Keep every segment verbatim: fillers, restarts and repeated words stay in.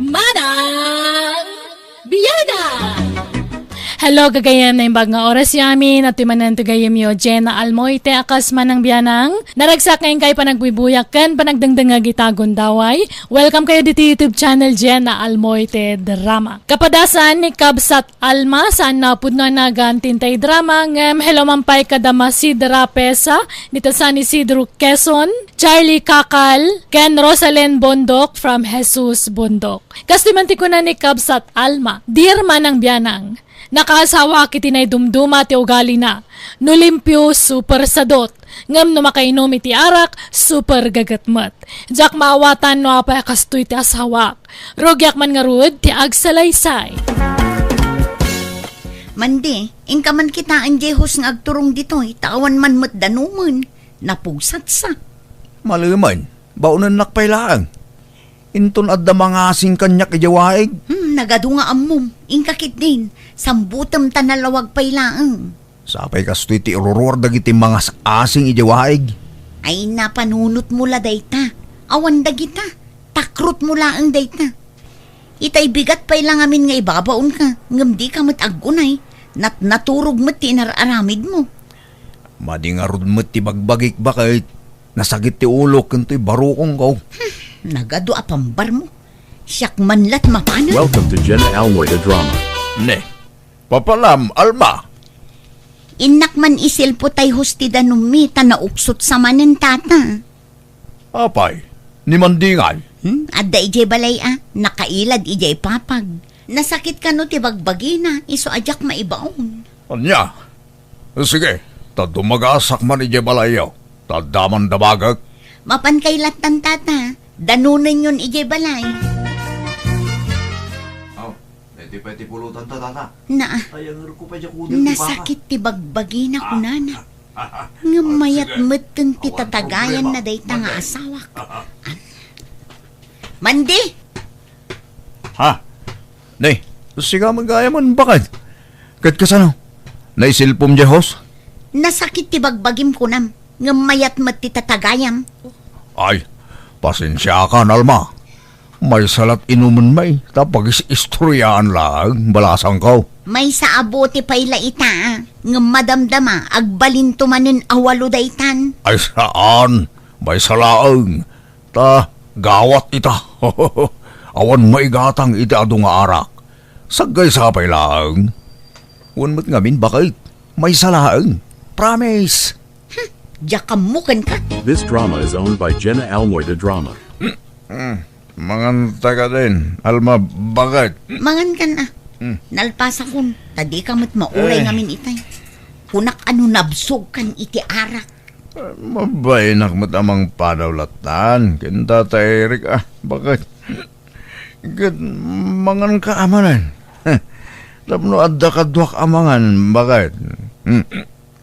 Manang Bianang! Hello, gagayyem, naimbag nga oras yo amin, at timanan to gayyem yo, Jenna Almoite, a kas Manang Bianang. Naragsak nga inkay panagbuybuyag ken panagdengdengngeg ita gundaway. Welcome kayo ditoy YouTube channel, Jenna Almoite Drama. Kapadasan ni Kabsat Alma, saan napudno a nagan ti intay drama, ngem hello man pay kada Masidra Pesa, dita San Isidro, Quezon, Charlie Kakal, ken Rosalen Bondok from Jesus Bondok. Kastoy man ti kuna ni Kabsat Alma, Dear Manang Bianang, nakaasawaak iti naidumduma ti ugalina. No limpio, super sadot. Ngem no makainom iti arak, super gaget met. Diak maawatan no apay a kastoy ti asawaak. Rugiak man ngarud ti agsalaysay. Mandi, inka man kitaen diay hus nga agturong ditoy, ta awan man met danumen. Napugsatsa. Malemen, baonennak pay laeng. Inton adda mangasing kaniak idiay waig. Hmm, nagadu nga ammom. Inka ketdin, sambutem ta nalawag pay laeng. Sapay kastoy ti iruruar dagiti mangas-asing idiay waig. Ay, napanunotmo la dayta. Awan dagita. Takrotmo laeng dayta. Itay bigat pay la ngamin nga ibabaonka, ngem dika met aggunay. Natnaturog met ti inar-aramidmo. Madi ngarud met ti bagbagik, baket. Nasakit ti ulok ken toy barukongko. Hmm, nagadu a pambarmo. Siak man la't mapanan. Welcome to Jenna Almoy the Drama. Ne, papanam, Alma. Innak man isilpo tay hus ti danummi ta nauksot sa manen, tata. Apay, ni Mandingay? Hmm? Adda idiay balay a, nakailad idiay papag. Nasakit kano ti bagbagina, isu a diak maibaon. Ania? Sige, ta dumagasak man idiay balayyo, ta adda man damagek. Mapan kay lattan, tata, danonenyon idiay balay. Aw, iti pay ti pulutan ta, tata. Naa. Ay, ang ruko pa diya kuder ti baka. Nasakit ti bagbagina, kunana. Ngem mayat metten ti tatagayan na dayta nga asawak. Mandi! Ha? Ne, sika man gayam, baket. Ket kasano? Naisilpom diay hus? Nasakit ti bagbagim kunam, ngem mayat met ti tatagayam. Ay, pasensiakan, Alma. Maysa la't inumen may, ta pagis-istoriaan laeng, balasangko. Maysa a bote pay la ita, ngem madamdama, agbalinto manen a walo daytan. Ay, saan. Maysa laeng. Ta, gawat ita. Awan maigatang iti adu nga arak. Saggaysa pay laeng. Wen met ngamin, baket. Maysa laeng. Promise. Hmm, diak ammo kenka. This drama is owned by Jenna Almoy the Drama. Hmm, manganta ketdin, Alma, baket. Mangan kan a. Hmm. Nalpasakon, ta dika met mauray ngamin itay. Kunak a no nabsogkan iti arak. Mabainak met a mangpadaw lattan ken Tata Eric a, baket. Ket manganka a manen. Tapno adda kaduak a mangan, baket. Hmm.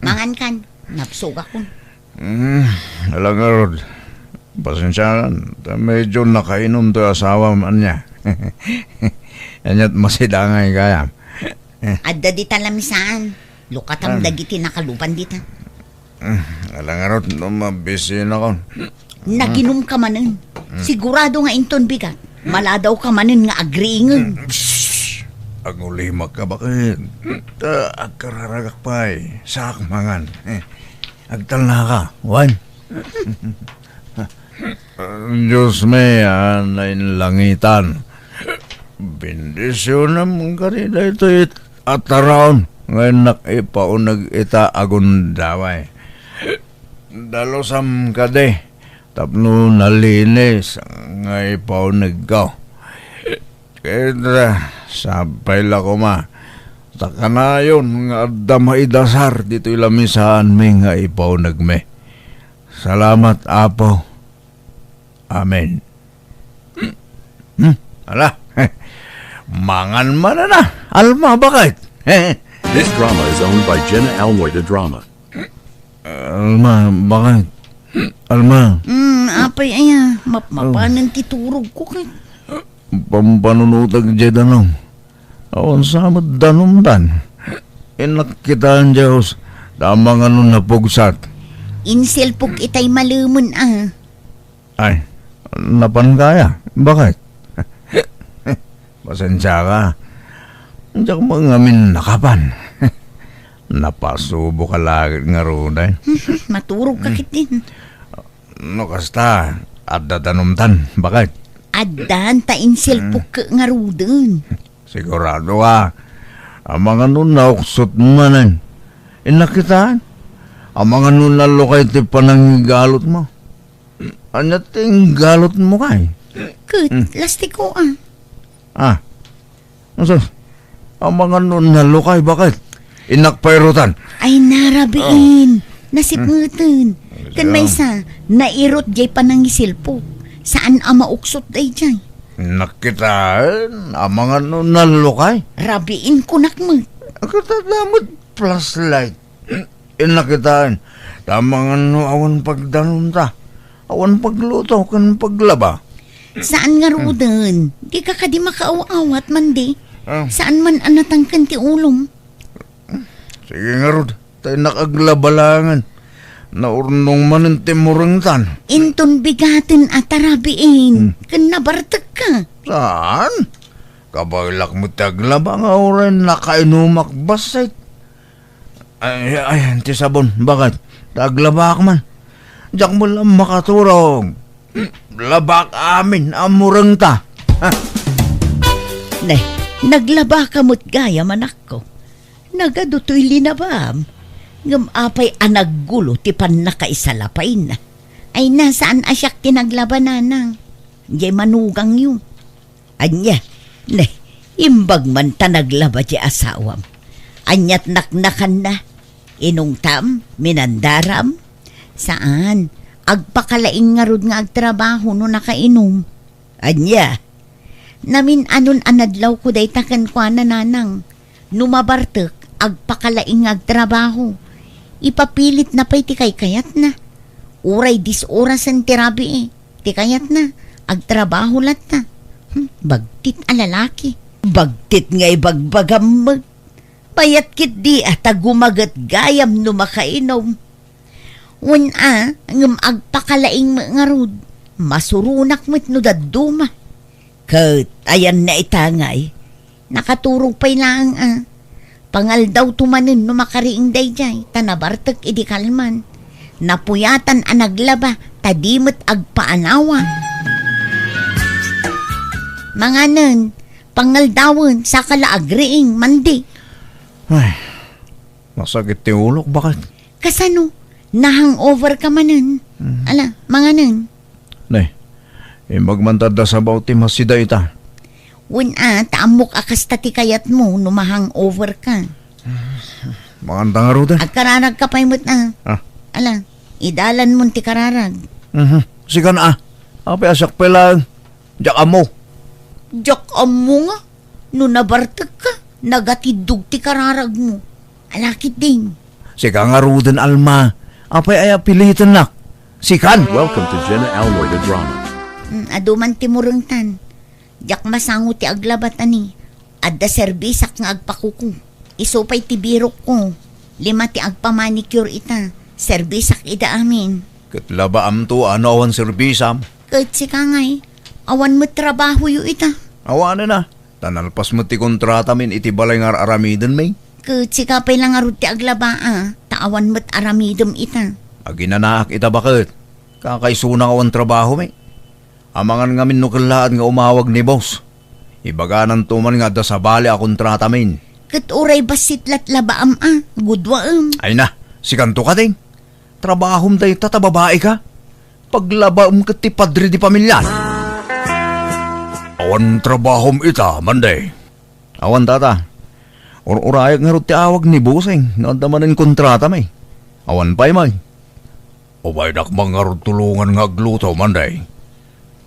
Mangankan, nabsogakon. Hmm, ala ngarud. Pasensiakan, ta medyo nakainom toy asawam ania. Ania't masidangay gayam. Adda dita lamisaan. Lukatam dagiti nakaluban dita. Hmm, ala ngarud no mabisinakon. Naginumka manen. Sigurado nga inton bigat, maladawka manen nga agriingeng. Shh! Agulimakka, baket. Ta agkararagak pay. Saak mangan. Eh, agtalnaka, wen. Diosmi a nainlangitan, bendisionam kadi daytoy a taraon nga innak ipauneg ita a gundaway. Dalusam kadi tapno nalinis nga ipaunegko. Ket, ah, sapay la koma, ta kanayon nga adda maidasar ditoy lamisaanmi nga ipaunegmi. Salamat, Apo. Amen. Hmm? Ala? Mangan man na, Alma, baket? This drama is owned by Jenna Almoy the Drama. Alma, baket? Alma. Hmm, apay aya, map-, mapanen ti turog ko ket. Pampanunotek diay danum. Awan sa met danumdan. Innak kitaen diay hus, ta amangan no napugsat. Insilpok itay malemen a. Ay, napan kaya? Baket? Pasensiaka. Diak met ngamin nakapan. Napasubo ka laeng ngaruden. Maturog ka ketdin. No kasta, adda danumtan, baket? Addan ta inselpok ngaruden. Sigurado ka? Amangan no nauksot manen. Innak kitaen? Amangan no nalukay ti panangigalot mo. Ania ti inggalot mo kay? Ket, lastiko, ah. Ah. Asus, amangan no nalukay, baket? Innak pairutan. Ay, narabiin. Nasipngeten. Ken maysa, nairut jay panangiselpok. Saan a mauksot dayjay. Innak kitaen, amangan no nalukay. Rabiin kunak met. Ket adda met flashlight. Innak kitaen, ta amangan no awan pagdanumta, awan pagluto ken paglaba. Saan ngaruden? Dika kadi makaaw-awat, Mande? Ah. Saan man a natangken ti ulom? Sige ngarud, ta innak aglaba laengen. Naurnong manen ti murengtan. Inton bigaten a tarabiin, ken nabartekka. Saan? Kabaelak met ti aglaba nga uray nakainumak bassit. Ay, ay, ti sabon, baket? Ta aglabaak man. Diak met la makaturog. Labaak amin a murengta. Ha? Ne, naglabaka met gayam, anakko. Nagadu toy linabaam. Ngem apay a naggulo ti pannakaisalapayna? Ay, na, saan a siak ti naglaba, nanang. Diay manugangyo. Ania? Ne, imbag man ta naglaba ti asawam. Ania't naknakanna? Inungtam? Minandaram? Saan. Agpakalaing ngarud nga agtrabaho no nakainom. Ania? Namin-anon a nadlawko dayta kenkuana, nanang. No mabartek, agpakalaing nga agtrabaho. Ipapilitna pay ti kaykayatna. Uray dis orasen ti rabii ti kayatna, agtrabaho latta. Hmm, bagtit a lalaki. Bagtit nga ibagbagam met. Payat ketdi a ta gumaget gayam no makainom. Wen a, ngem agpakalaing met ngarud. Masuronak met no dadduma. Ket ayanna ita ngay, nakaturog pay laeng a. Pangaldawto manen no makariing daydiay, ta nabartek idi kalman. Napuyatan a naglaba, ta di met agpaanawa. Manganen, pangaldawen, saka la agriing, Mande. Ay, masakit ti ulok, baket? Kasano? Na-hangover ka manen? Mm. Ala, manganen. Ne, imbag man ta adda sabaw ti masida ita. Wen a, ta ammok a kasta ti kayatmo no ma-hangover ka. Manganta ngaruden. Agkararag ka pay met a. Ah. Ala, idalan mon ti kararag. Mhm. Sikan a. Apay a siak pay laeng. Diak ammo. Diak ammo nga. No nabartek ka, nagatiddog ti kararagmo. Ala ketdin. Sika ngaruden, Alma. Apay aya pilitennak? Sikan! Welcome to Jenna Almoy the Drama. Mm, adu man ti murengtan. Diak masango ti aglaba ta ni. Adda serbisak nga agpakuko. Isu pay ti birokko. Lima ti agpamanicure ita. Serbisak ida amin. Ket labaamto a no awan serbisam? Ket sika ngay, awan met trabahoyo ita. Awanen a. Ta nalpas met ti kontratamin iti balay nga ar-aramidenmi. Ket sika pay la ngarud ti aglaba a, ta awan met aramidem ita. Aginanaak ita baket. Kakaisuna nga awan trabahomi. Amangan ngamin no kellaat nga umawag ni boss. Ibagananto man nga adda sabali a kontratamin. Ket uray bassit lat labaam a, guduaem. Ay na, sikanto katin. Trabahom dayta ta babai ka. Paglabaem ket ti padre di pamilian. Awan trabahom ita, Mande? Awan, tata. Ur-urayak ngarud ti awag ni Buseng no adda manen kontratami. Awan pay, may. Umaynak man ngarud tulongan nga agluto, Mande.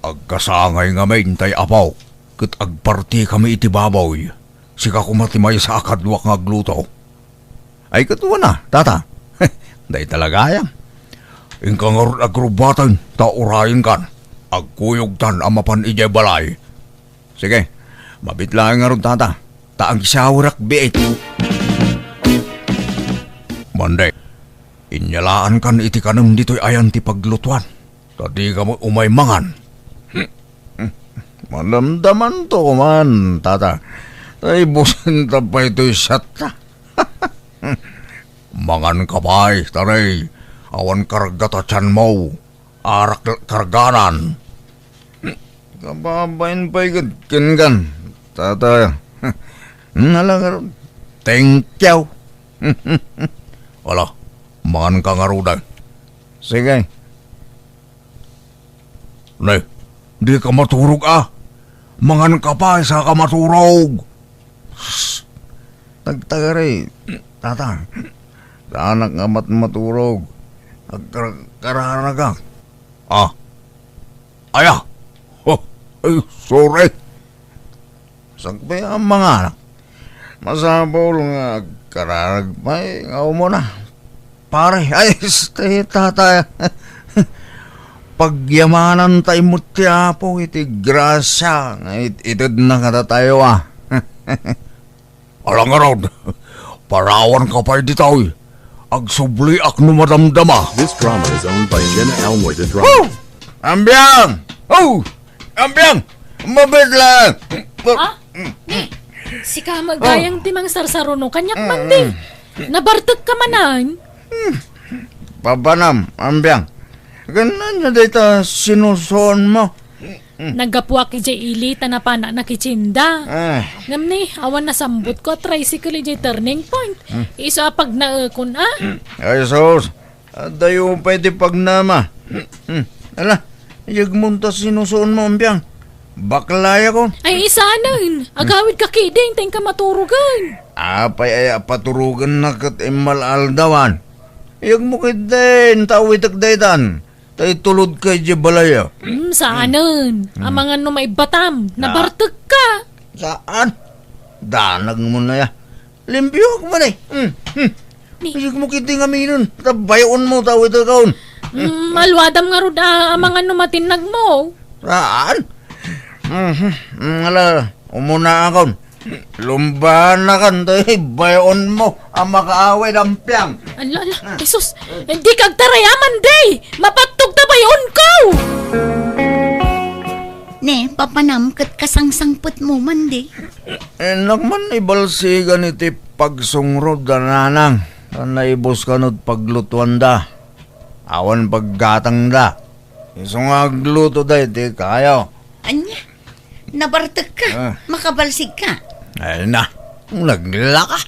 Agkasangay ngamin tay apok, ket agpartikami iti baboy. Sika koma ti maysa a kaduak nga agluto. Ay, ket wen a, tata. Dayta la gayam. Inka ngarud agrubbaten, ta urayenkan. Agkuyogtan a mapan idiay balay. Sige, mabit laeng ngarud, tata. Ta agsawrak biit. Mande, inyalaankan iti kanem ditoy ayan ti paglutuan. Ta dika met umay mangan. Madamdamanto man, tata. Tay businta pay toy siatta. Manganka pay, tari. Awan karga ta tianmo. Arak karganan. Kababain pay ged kenkan, tata. Nalagar, thank you. Ala, manganka ngaruden. Sige. Ne, dika maturog a. Manganka pay, saka maturog. Tagtagari, tata. Saanak nga mat-, maturog. Agkar-, kararagak. Ah. Aya. Oh, ay, sorry. Sakbay a manganak. Masapul nga agkararag pay nga umuna. Pare, ay, este, tata. Pagyamanan ta imut ti Apo iti grasia nga it-, itedna kadatayo, a. Ala ngarud, parawanka pay ditoy. Agsubliak no madamdama. This drama is owned by Jenna Almoy the Drama. Woo! Ambiang! Oh! Ambiang! Mabit lang! Ha? Ni, sika met gayam ti mangsarsaruno kaniak, Mandi. Nabartekka manen. Papanam, Ambiang. Ken ania dayta sinusuonmo? Naggapuak idiay ili ta napanak nakitinda. Ah. Ngem ni, awan nasambutko a tricycle idiay turning point. Isu a pagnaekon, a. Ay, sus. Adayo pay ti pagnama. Ala, yegmon ta sinusuonmo, Ambiang. Baklaya kon. Ay, isanen. Agawidka ketdin, ta inka maturogen. Apay aya a paturogennak ket immal-aldawan? Yegmo ketdin, ta awitek daytan. Ta itulodka idiay balay, a. Hmm, saanen. Amangan no maibbatam, nabartekka. Saan? Danagmo na ya. Limpioak man, e. Hmm, hmm. Ni- Ayegmo ketdi ngaminen, ta bayaonmo, ta awitekon. Hmm, maluadam ngarud a, amangan no matinnagmo. Saan? Mhm. Hmm, ala, umunaakon. Lumbanakan, ta bayaonmo a makaawid, Ambiang. Ala, ala, Jesus, dika agtarayam, Mandi! Mapattog ta bayaonko! Ne, papanam ket kasangsangpetmo, Mandi. Innak man ibalsigan iti pagsungrod da nanang, ta naibus kanod paglutuanda. Awan paggatangda. Isu nga agluto da iti kayo. Ania? Nabartekka? Ah. Makabalsigka? Ay na, naglaka.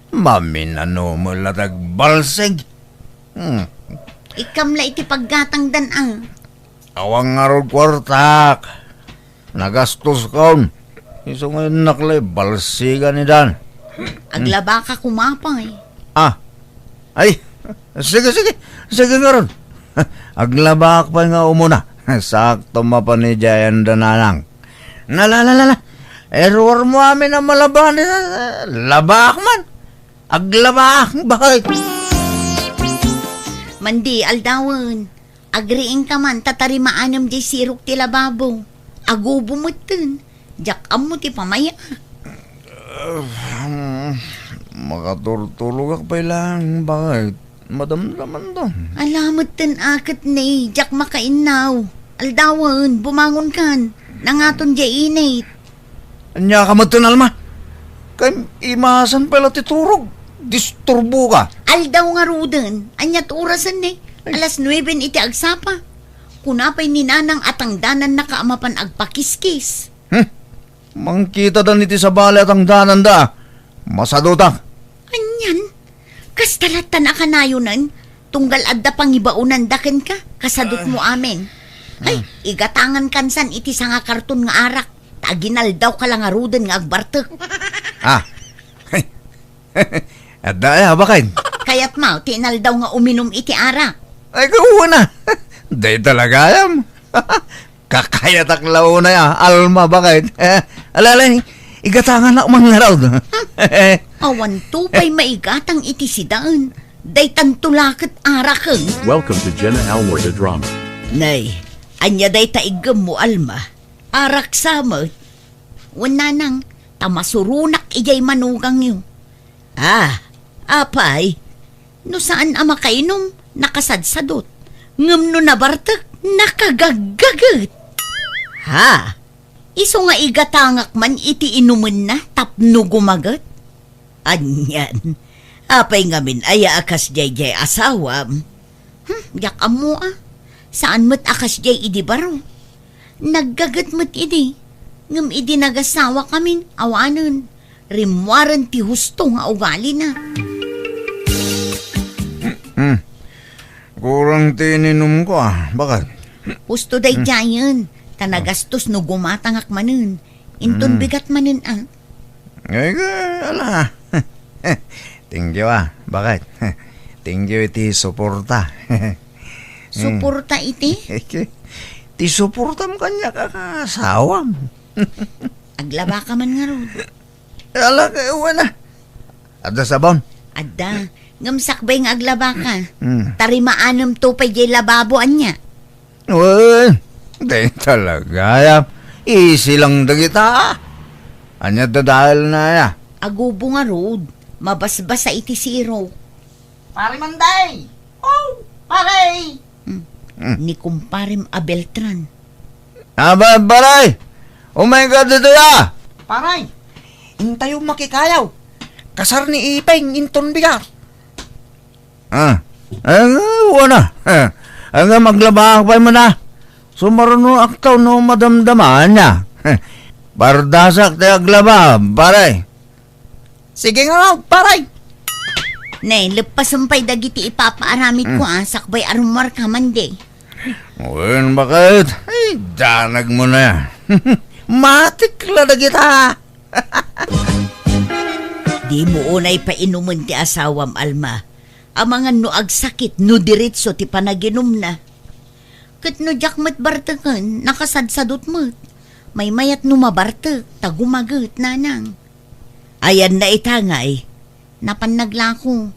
Maminano met la ti agbalsig. Hmm. Ikkam la iti paggatangdan, a. Awan ngarud kuartak. Nagastoskon. Isu nga innak la ibalsigan ni Dan. Aglabaka koma pay. Ah. Ay, sige, sige. Sige ngarud. Aglabaak pay nga umuna. Sakto mapan idiay anda nanang. Nala, la, la, la. Error mo amin a malaban. Labaak man. Aglabaak, bakit? Mandi, aldawen. Agriingka man, ta tarimaanem diay sirok ti lababo. Agubo metten. Diak ammo ti pamaya. Ah, makaturturogak pay laeng, bakit? Madamdamanto. Ala metten a ket ne, diak makainnaw. Aldawen, bumangonkan. Nangaton diay init. Ania ka metten, Alma? Kay imasan pay la ti turog. Disturboka. Aldaw ngaruden. Ania ti orasen ne? Ay. Alas nueben iti agsapa. Kuna pay ni Nanang a tangdanannaka a mapan agpakiskis. Hmm. Mangkitadan iti sabali a tangdananda. Masadutak. Anian? Kasta latta a kanayonen, tunggal adda pangibaonanda kenka, kasadutmo amin. Ay, igatangankan san iti sangakarton nga arak, ta aginaldawka la ngaruden nga agbartek. Ah. Adda aya, baket? Kayatmo ti inaldaw nga uminum iti arak? Ay, kauna. Dayta la gayam. Kakayatak la unay a, Alma, baket? Alalay, igatanganak man ngarud. Awanto pay maigatang iti sidaen. Daytanto la ket araken. Welcome to Jenna Almor the Drama. Nay, ania dayta iggemmo, Alma? Arak sa met. Wen nanang, ta masuronak idiay manugangyo. Ah, apay, no saan a makainum, nakasadsadot. Ngem no nabartek, nakagaggaget. Ha? Isu nga igatangak man iti inumenna tapno gumaget? Anian, apay ngamin aya a kasdiay diay asawam? Hmm, diak ammo a. Saan met a kasdiay idi baro. Naggaget met idi, ngem idi nagasawakamin, awanen, rimmuaren ti husto nga ugalina. Hmm. Kurang ti ininumko, a. Bakit? Husto daydiayen, ta nagastos no gumatangak manen. Inton Hmm. bigat manen, a. Ay, ala. Thank you, a. Bakit? Thank you iti suporta. Suporta iti? Ti suportam kaniak a asawam. Aglabaka man ngarud. Ala, kay wen a. Adda sabon? Adda. Ngem sakbay nga aglabaka. Hmm. Tarimaanam to pay diay lababo ania. Wen, di talaga, ya. Easy lang dagita. Ania dadael na, ya? Agubo ngarud. Mabasbasa iti sirok. Pare Manday! Oh, pare! Hmm. Hmm. Ni kumparem a Beltran. Aba, pare! Umay ka ditoy, a! Pare, intayo makikayaw. Kasar ni Ipeng inton bigat. Ah, ay, wen a. Ay, nga maglaba pay man a. Sumaruno aktaw no madamdama ania. Pardasak ti aglaba, pare. Sige nga, pare. Ne, leppasem pay dagiti ipapaaramid ko, Hmm. a, sakbay a rummuarka, Manday. Wen, bakit? Ay, danag mo na. Matik la dagita. Di mo unay painumen ti asawam, Alma. Amangan no agsakit, no diretso ti panaginumna. Ket no diak met barteken, nakasadsadot met. Maymayat no mabartek, ta gumaget, nanang. Ayanna ita ngay? Napan naglako.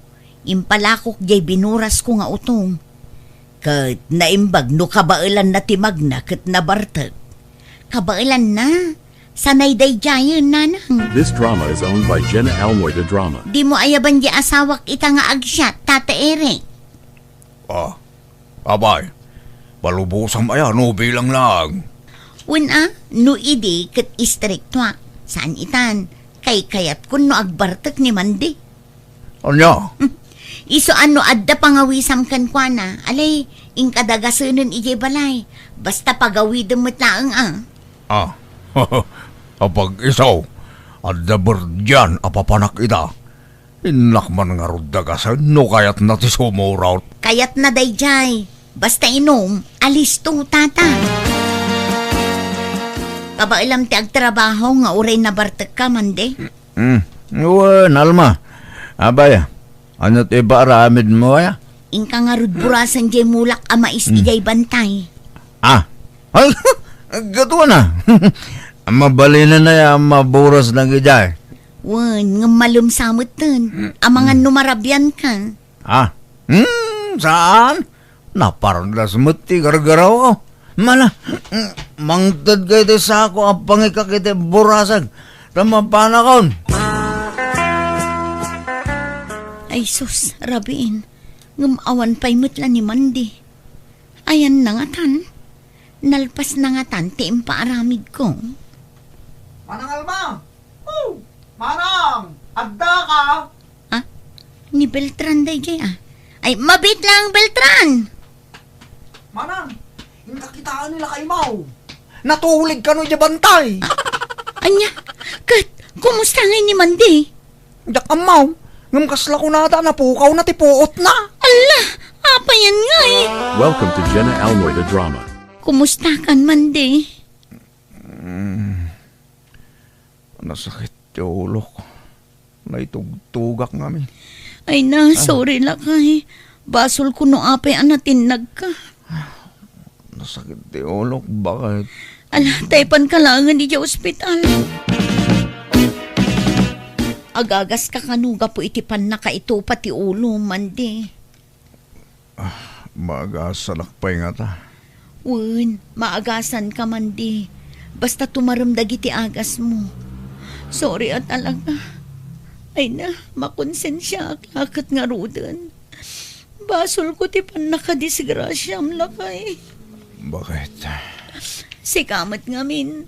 Impalakok diay binurasko nga utom. Ket naimbag no kabaelanna ti magna ket nabartek. Kabaelanna? Sanay daydiayen, nanang. This drama is owned by Jenna Almoy de Drama. Di mo ayaban di asawak ita nga agsiat, Tata Eric? Ah, apay, palubosam aya no bilang lang? Wen a, no idi ket istriktoak. Saan itan, kaykayatkon no agbartek ni Mandy. Ania? Isu a no adda pangawisam kenkuana, alay, inka dagasenen idiay balay. Basta pagawidem met laeng a. Ah, apag-isu, adda berdian a papanak ita. Innak man ngarud dagasen no kayatna ti sumurat. Kayatna daydiay. Basta inum, alisto, tata. Kabaelam ti agtrabaho nga uray nabartekka, Mandy? Hmm. Wen, Alma. Abay, ania ti ipaaramidmo, aya? Inka ngarud burasen diay mulak a mais Hmm. idiay bantay. Ah. Ay, gaduana. Mabalinen aya a maburas dagiti ay. Wen, ngem malem sa metten. Amangan no marabianka. Ah. Hmm, saan? Napardas met ti gargarawko. Mana, mangtedka iti sako a pangikak iti burasek ta mapanakon. Ay sus, rabiin. Ngem awan pay met la ni Mandy. Ayanna ngatan. Nalpasna ngatan ti impaaramidko. Manang Alma! Oh! Manang! Adda ka? Ah? Ni Beltran daydiay, ah. Ay, mabiit lang, Beltran! Manang, inka kitaen ni lakaymo. Natulid kano idiay bantay. Ah, ania? Ket, kumusta ngay ni Mandy? Diak ammo, ngem kasla kunada, napukawna ti puotna. Alla, apay ngay? Welcome to Jenna Almoy the Drama. Kumusta kan, Mandy? Mm. Nasakit ti ulok. Naitugtugak ngamin. Ay na, Ah. sorry lakay. Basol ko no apay a natinnagka. Nasakit ti ulok, bakit? Ala, taypan ka laengen idiay ospital. Agagas ka kano gapu iti pannakaitupa ti ulo, Mandy? Ah, maagasanak pay ngata. Wen, maagasan ka, Mandy. Basta tumarem dagiti agasmo. Sorry a talaga. Ay na, makonsensiaak la ket ngaruden. Basol ko ti pannakadisgrasiam, lakay. Bakit? Sika met ngamin.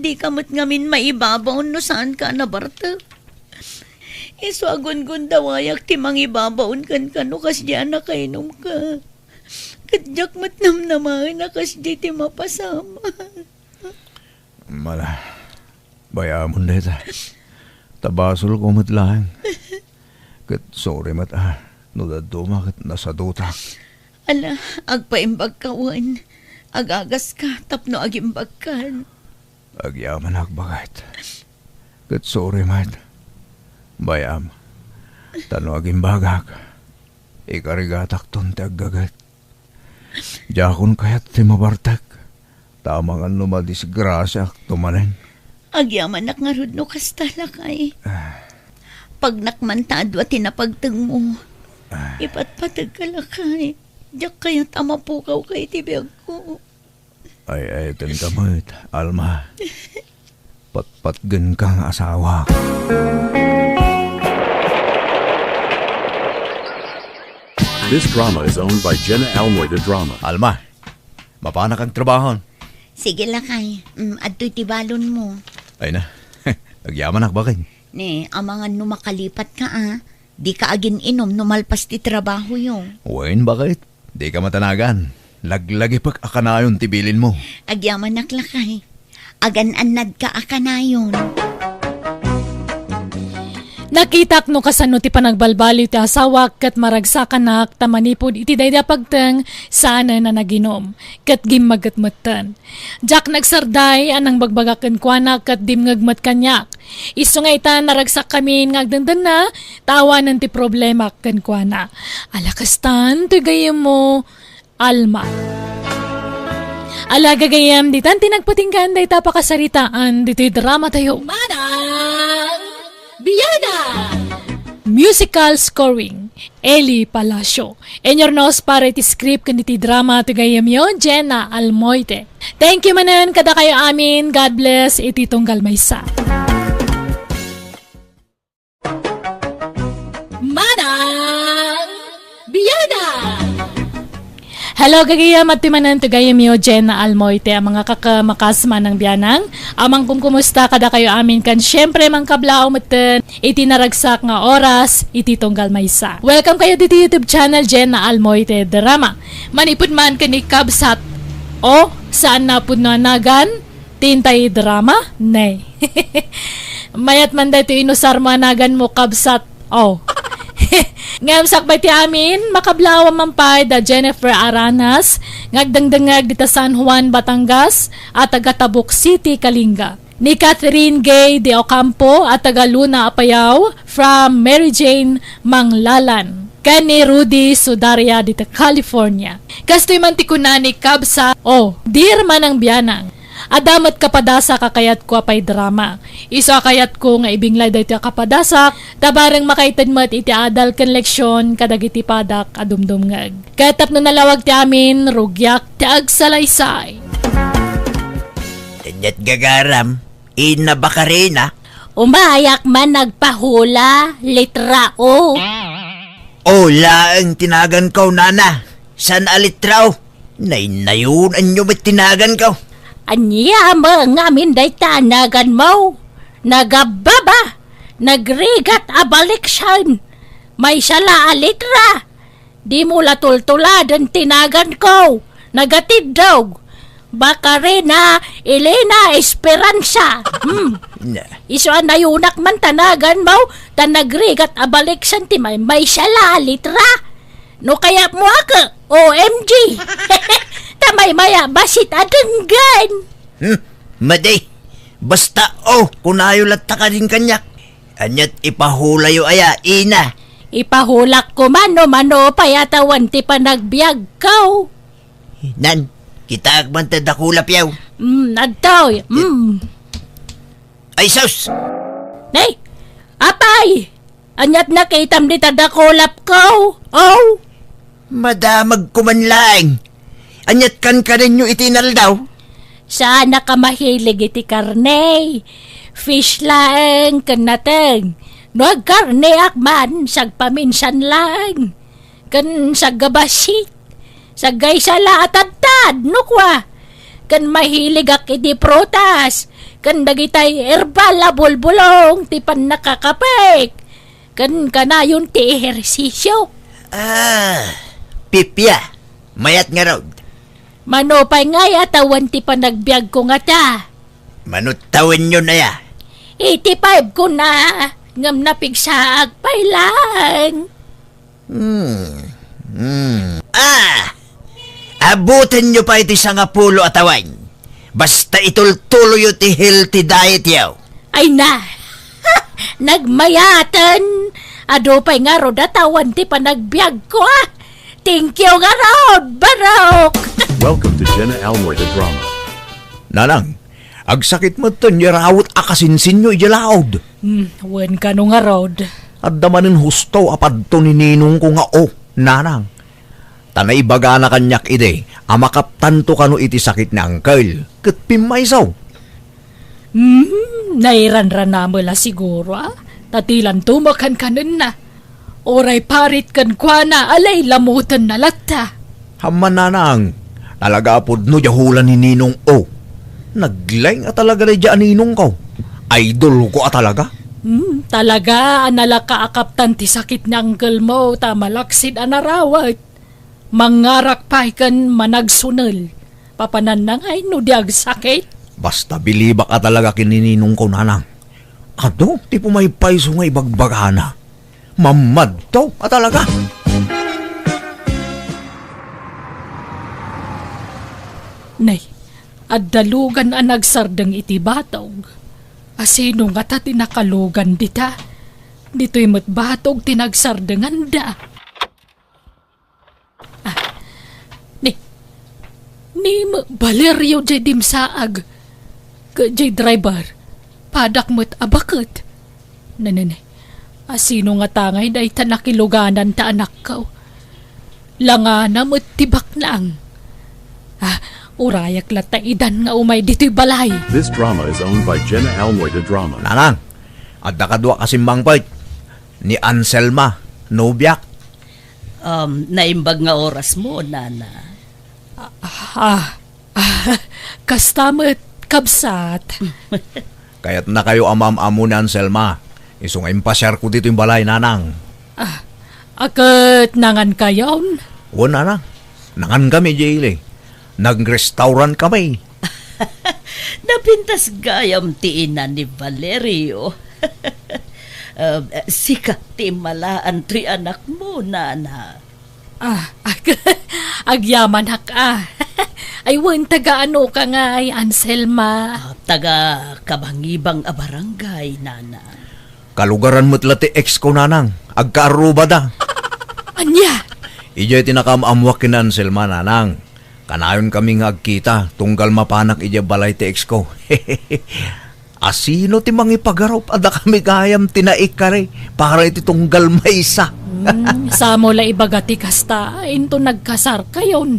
Dika met ngamin maibabaon no saanka a nabartek. Isu a gungundawayak ti mangibabaon kenka no kasdiay a nakainumka. Ket diak met namnamaen a kasdiay ti mapasam. Ala, bay-amon dayta. Ta basolko met laeng. Ket sorry met a, no dadduma ket nasadutak. Ala, agpaimbagka wen. Agagaska tapno agimbagkan. Agyamanak, baket. Ket sorry met. Bay-am, ta no agimbagak, ikarigatakton ti aggaget. Diakon kayat ti mabartek, ta amangan no madisgrasiaakto manen. Agyamanak ngarud no kasta, lakay. Ah. Pagnak man ta adu ti napagtengmo. Ah. Ipatpategka, lakay. Diak kayat a mapukawka iti biagko. Ay-ayatenka met, Alma. Patpatgenka nga asawak. This drama is owned by Jenna Almoy de Drama. Alma, mapanak agtrabahon. Sige, lakay. Mm, adtoy ti balonmo. Ay na. Agyamanak, baket. Ne, amangan no makalipatka, a. Dika agin-inum no malpas ti trabahoyo. Wen, baket. Dika matanagan. Laglagipek a kanayon ti bilinmo. Agyamanak, lakay. Agan-annadka a kanayon. Nakitak no kasano ti panagbalbaliw ti asawak ket maragsakanak ta manipud iti daydi a pagteng, saanen a naginum, ket gimmaget metten. Diak nagsarday a nangbagbagak kenkuana ket dimngeg met kaniak. Isu nga ita, naragsakkamin nga agdendenna, ta awanen ti problema kenkuana. Ala, kastan toy gayyemmo, Alma. Ala, gagayyem, ditan ti nagpatinggaan dayta pakasaritaan ditoy dramatayo. Manang Biana! Musical scoring, Eli Palacio. Inurnos para iti script ken iti drama ti gayyemyo, Jenna Almoite. Thank you manen kadakayo amin. God bless iti tunggal maysa. Manang Biana! Hello, gagayyem, adtoy manen ti gayyemyo, Jenna Almoite, a mangakakamakas Manang Bianang, a mangkumkumusta kadakayo amin, ken siempre, mangkablaaw metten iti naragsak nga oras iti tunggal maysa. Welcome kayo ditoy YouTube channel, Jenna Almoite Drama. Manipud man ken ni Kabsat, o, saan na pudno a nagan, Tintay drama? Nay. Mayat man daytoy inusarmo a naganmo, kabsat. Oh. Ngem sakbay ti amin, makablaaw man pay da Jennifer Aranas, nga agdengdengngeg dita San Juan, Batangas, a taga Tabuk City, Kalinga. Ni Catherine Gay de Ocampo, a taga Luna, Apayao, from Mary Jane Manglalan. Ken ni Rudy Sudaria dita California. Kastoy man ti kuna ni Kabsat, oh, dear Manang Bianang. Adda met kapadasak a kayatko a paidrama. Isu a kayatko nga ibinglay daytoy a kapadasak, ta bareng makaited met iti adal ken leksion kadagiti padak a dumdumngeg. Ket tapno nalawag ti amin, rugiak ti agsalaysay. Ket gagaram, Ina Bakarina. Umayak man nagpahula, litra O. O laeng ti naganko, nana. Saan a litra O? Naynayonanyo met ti naganko. Ania met ngamin dayta a naganmo? Nagababa, nagrigat a baliksan. Maysa la a litra. Dimo la tultuladen ti naganko. Nagatiddog. Bakarina Elena Esperanza. Hmm. Na. Isu a nayonak man ta naganmo, ta nagrigat a baliksan ti may-, maysa la a litra. No kayatmo a ke, O M G. Ta maymay-a bassit a denggen. Hmm, madi. Basta, oh, kunayo latta kadin kaniak. Aniat ipahulayo aya, ina? Ipahulak koma no mano pay a tawen ti panagbiagko. Nan, kitaek man ta dakulapyo. Mm, adtoy. Mm. Ay, sus! Nay! Apay! Aniat nakitam dita dakulapko? Oh! Madamagko man laeng. Aniat kankanenyo iti inaldaw? Saanak a mahilig iti karne. Fish laeng ken nateng. No agkarneak man, sagpaminsan laeng. Ken saggabassit. Saggaysa la a tadtad, no kua. ken mahiligak iti prutas, ken dagitay herbal a bulbulong ti pannakakapek, ken kanayon ti ehersisyo. Ah, Pipia, mayat ngarud. Mano pay ngay a tawen ti panagbiagko ngata? Mano tawenyon aya? Eighty-five ko na, ngem napigsaak pay lang. Hmm. Hmm. Ah! Abutenyo pay ti sangapulo a tawen. Basta itultuloyo ti healthy diet yo. Ay na! Nagmayaten! Adu pay ngarud a tawen ti panagbiagko, ah! Thank you ngarud, Barok! Welcome to Jenna Almoy the Drama. Nanang, agsakit metten ti rawet a kasinsinyo idiay laud. Hmm, wen kano ngarud. Adda manen husto a padto ni ninongko nga, oh, nanang. Ta naibagana kaniak idi a makaptanto kano iti sakit ni uncle, ket pimmayso. Hmm, nairanranamela siguro, ah. Ta dilanto makankanenna. Uray parit kenkuana a lailamotenna latta. Ammo, nanang, talaga a pudno diay hula ni Ninong O. Naglaing a talaga daydiay a ninongko. Idolko a talaga. Hmm, talaga a nalaka a kaptan ti sakit ni uncle mo ta malaksid a narawet. Mangngarak pay ken managsunel. Papananna ngay no di agsakit? Basta bilibak a talaga ken ni ninongko, nanang. Adu ti pumaypayso nga ibagbagana. Mammadto a talaga. Nay, adda lugan a nagsardeng iti batog. Asino ngata ti nakalugan dita? Ditoy met batog ti nagsardenganda. Ah, ni, ni Ma-, Valerio jay dimsaag, ket jay driver, padak met a baket. Nanene, asino ngata ngay dayta nakiluganan ta anakko? Langana met ti baknang. Ah, urayak latta idan nga umay ditoy balay. This drama is owned by Jenna Almoy de Drama. Nanang, adda kadua a simmangpet. Ni Anselma, nobiak. Um, naimbag nga oras mo, nana. Ah, ah, ah, kasta met, kabsat. Kayatnakayo a maam-ammo ni Anselma. Isu nga impasiarko ditoy balay, nanang. Ah, a ket nangankayon? Wen, nanang. Nangankami, Jaylee. Nag-restaurant kami. Napintas gayam ti ina ni Valerio. Um, sika ti immalaan toy anakmo, nana. Ah, ag-, agyamanak, ah. Ay, wen, taga ano ka ngay, Anselma? Ah, taga Kabangibang a barangay, nana. Kalugaran met la ti ex ko, nanang. Agkaarrubada. Ania? Idiay ti nakaam-ammoak ken Anselma, nanang. Kanayon kami nga agkita, tunggal mapanak idiay balay ti ex ko. Asino ti mangipagarup a dakami gayam ti naikari para iti tunggal maysa? Hmm, samo la ibaga ti kasta, inton nagkasarkayon.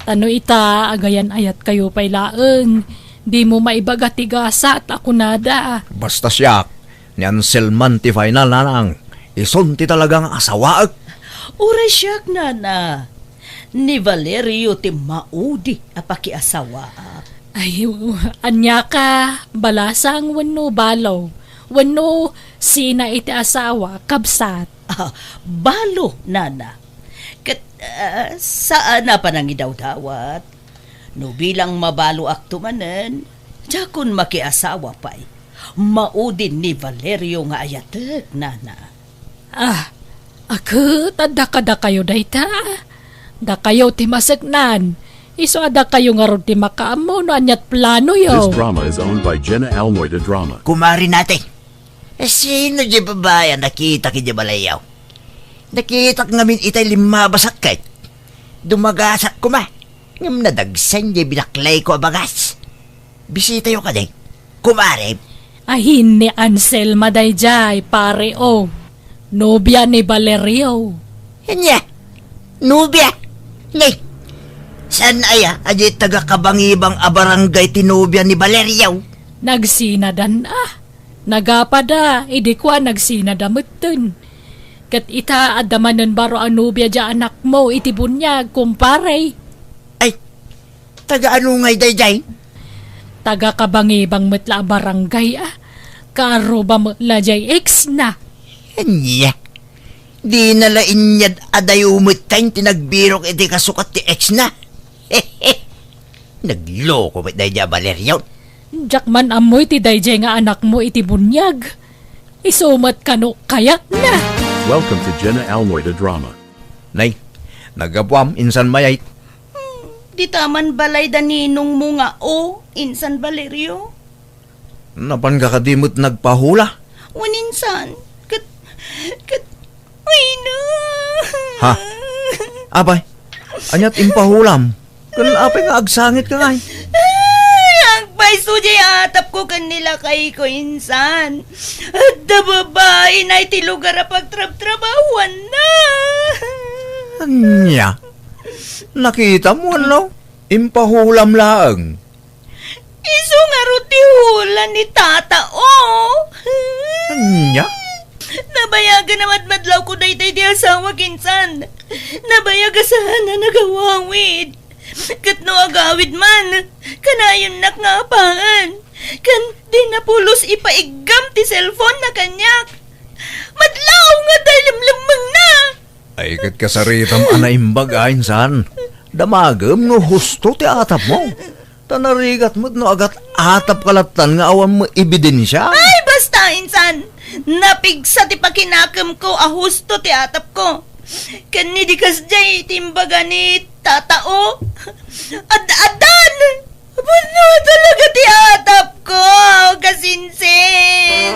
Ta no ita, agayan-ayatkayo pay laeng, dimo maibaga ti gasat a kunada. Basta siak, ni Anselman ti final, nanang. Isun ti talaga nga asawaek. Uray siak, nana. Ni Valerio ti maudi a pakiasawaak. Ay, ania ka, balasang wenno balo? Wenno sina iti asawa, kabsat? Ah, balo, nana. Ket, ah, saan a panangidawdawat. No bilang mabaloakto manen, diakon makiasawa pay. Maudi ni Valerio nga ayatek, nana. Ah, a ket adda kadakayo dayta? Dakayo ti maseknan. Isu a dakayo ngarud ti makaammo no ania't planoyo. This drama is owned by Jenna Almoy de Drama. Kumare Nate, sino diay babai a nakitak idiay balayyo? Nakitak ngamin itay limmabas a ket dumagasat koma. Ngem nadagsen diay binaklayko a bagas. Bisitayo kadi, kumare. Ahin ni Anselma daydiay, pare, o. Nobia ni Valerio. Ania? Nobia? Ni, saan aya a diay taga Kabangibang a barangay ti nobia ni Valerio? Nagsinadan, ah. Nagapada, idi kua nagsinada metten. Ket ita, adda manen baro a nobia diay anakmo iti buniag, kumpare. Ay, Taga ano ngay daydiay? Taga Kabangibang met la a barangay, a. Kaarruba met la jay ex na. Ania? Dina la inyad adayo met ti nagbirok iti kasukat ti ex na. Nagloko met daydiay a Valerio. Diak man ammo iti daydiay nga anakmo iti buniag. Isu met kano kayatna. Welcome to Jenna Almoy the Drama. Nay, naggapuam, insan mayat. Hmm, dita man balay da ninongmo nga, o, insan Valerio. Napanka kadi met nagpahula? Wen insan, ket, ket, ay na. Ha? Apay, aniat impahulam? Ken apay nga agsangitka ngay? Ay, agpayso jay atapko ken ni lakayko insan. Adda babaina iti lugar a pagtrabtrabahuanna. Ania? Nakitam wenno? Impahulam laeng. Isu ngarud ti hula ni Tata, o. Ania? Nabayagan a madmadlawko daytoy ti asawak insan. Nabayag a saan a nagawawid. Ket no agawid man, kanayonnak nga apaen. Ken di napulos ipaiggam ti cellphone na kaniak. Madlaw nga adda lemlemmengna. Ay, ket kasaritam a naimbag a insan. Damagem no husto ti atapmo. Ta narigat met no agat-atapka lattan nga awan met ebidensia. Ay, basta, insan! Napigsa ti pakinakemko a husto ti atapko. Ken ni di kasdiay ti imbaga ni Tata, o. Ad-addan! Pudno talaga ti atapko, kasinsin!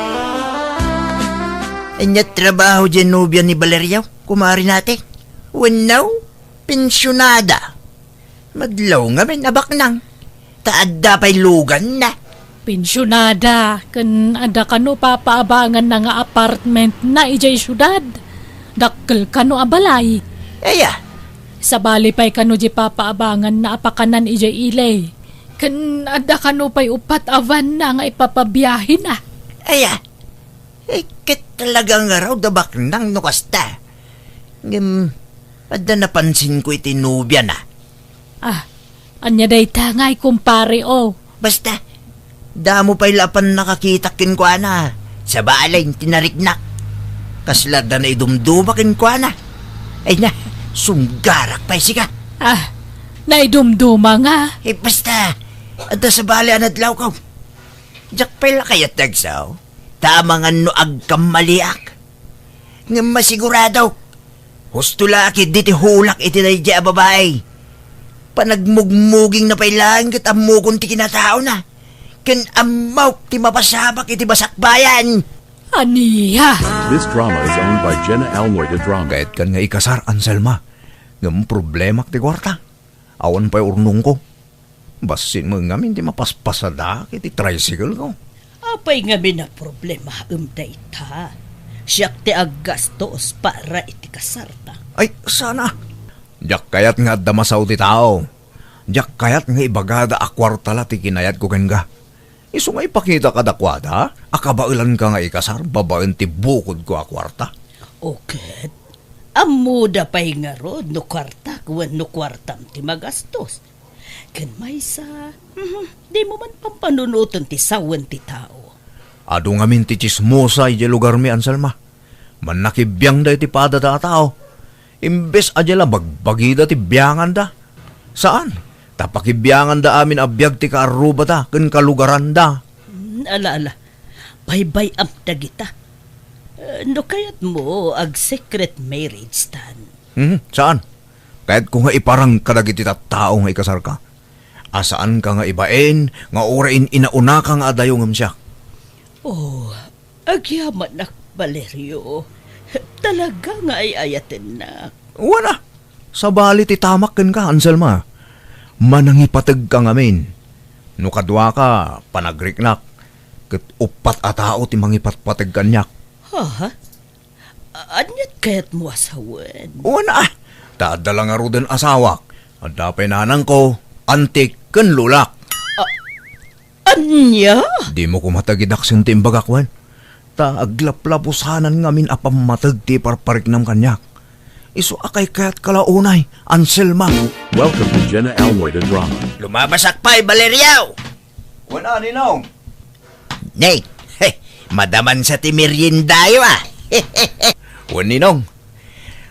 Ania trabaho diay nobia ni Valerio, kumare nati? Wenno, pensionada? Madlaw ngamin a baknang, ta adda pay luganna. Pensionada, ken adda kano papaabanganna nga apartmentna idiay siudad. Dakkel kano a balay. Aya. Sabali pay kano di papaabanganna a pakanan idiay ili. Ken adda kano pay uppat a vanna nga ipapabiahena. Aya. Eh, ket talaga ngarud a baknang no kasta. Ngem, adda napansinko iti nobiana. Ah, ania dayta ngay, kumpare, o? Basta, damo pay la a pannakakitak kenkuana. Sabali, tinariknak. Kasla adda naidumduma kenkuana. Ay na, sunggarak pay sika. Ah, naidumduma nga? Eh, basta, adda sabali a nadlawko. Diak pay la kayat dagsaw. Ta amangan no agkammaliak. Ngem masigurado, husto la a ketdi ti hulak iti daydiay a babai. Panagmugmugingna pay laeng ket ammokon ti kinataona. Ken ammok ti mapasamak iti basakbayan. Ania? This drama is owned by Jenna Almoy de Drama. Kayatkan nga ikasar, Anselma. Ngem problemak ti kuarta. Awan pay urnongko. Bassit met ngamin ti mapaspasadak iti tricycle ko. Apay ngamin a problemaem dayta? Siak ti aggastos para iti kasarta. Ay, sana. Diak kayat nga adda masao ti tao. Diak kayat nga ibagada a kuarta la ti kinayatko kenka. Isu nga ipakita kadakuada a kabaelanka nga ikasar babaen ti bukodko a kuarta. O ket, ammoda pay ngarud no kuartak wenno kuartam ti magastos. Ken maysa, mhm, dimo man pampanunoten ti sawen ti tao. Adu ngamin ti tsismosa idiay lugarmi, Anselma. Mannakibiangda iti padada a tao. Imbes a dia la bagbagida ti bianganda. Saan? Ta pakibianganda amin a biag ti kaarrubada ken kalugaranda. Hmm, ala, ala. Baybay-am dagita. Eh, no kayatmo, ag-secret marriage tan. Hmm, saan? Kayatko nga iparang kadagiti tattao nga ikasarka. A saanka nga ibain nga uray in-inaunaka nga adayo ngem siak. Oh, agyamanak, Valerio. Talaga nga ay-ayatennak. Wen a, sabali ti tamak kenka, Anselma. Manangipategka ngamin. No kaduaka, panagriknak, ket uppat a tao ti mangipatpateg kaniak. Ha? A-, aniat kayatmo a sawen? Wen a, ta adda la ngaruden asawak. Adda pay nanangko, antik, ken lolak. A-, ania? Dimo koma tagidaksen ti imbagak, wen? Ta aglaplapusanan ngamin a pammateg ti iparpariknam kaniak. Isu a kaykayatka la unay, Anselma. Welcome to Jenna Almoy the Drama. Lumabasak pay, Valerio! Wen a, Ninong? Nay, madaman sa ti meriendayo, ah. Wen, Ninong.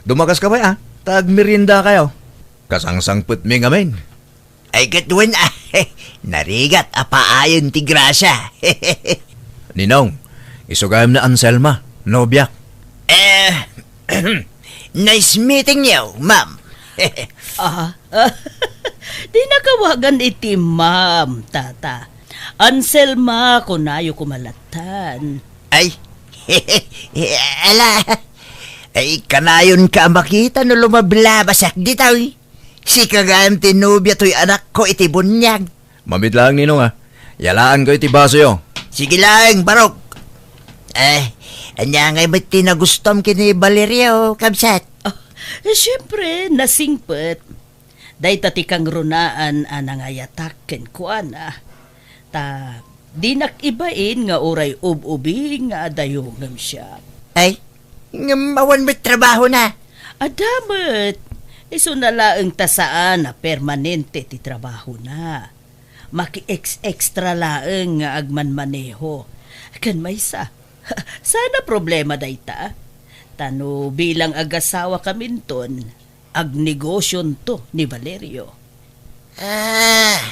Dumagas ka pay, ah. Ta agmerienda kayo. Kasangsangpetmi ngamin. Ay, ket wen, ah, narigat a paayen ti grasya. Ninong, isu gayam ni Anselma, nobiak. Eh, nice meeting you, ma'am. Ah, ah, di nakawagan iti ma'am, tata. Anselma, kunayo koma lattan. Ay, ala, ay, kanayon ka a makita no lumablabasak ditoy. Sika gayam ti nobia toy anakko iti buniag. Mamit laeng, Ninong, a. Yalaanko iti basoyo. Sige laeng, Barok. Eh, ania ngay met ti nagustom ken ni Valerio, kabsat? Ah, eh, siempre, nasingpet. Dayta ti kangrunaan a nangayatak kenkuana. Ta dinak ibain nga uray ub-ubing nga adayo ngem siak. Ay, ngem awan met trabahona? Adda met. Isuna laeng ta saan a permanente ti trabahona. Maki-ex-extra laeng nga agmanmaneho. Ken maysa, saan a problema dayta? Ta no bilang agasawakaminton, agnegosionto ni Valerio. Ah.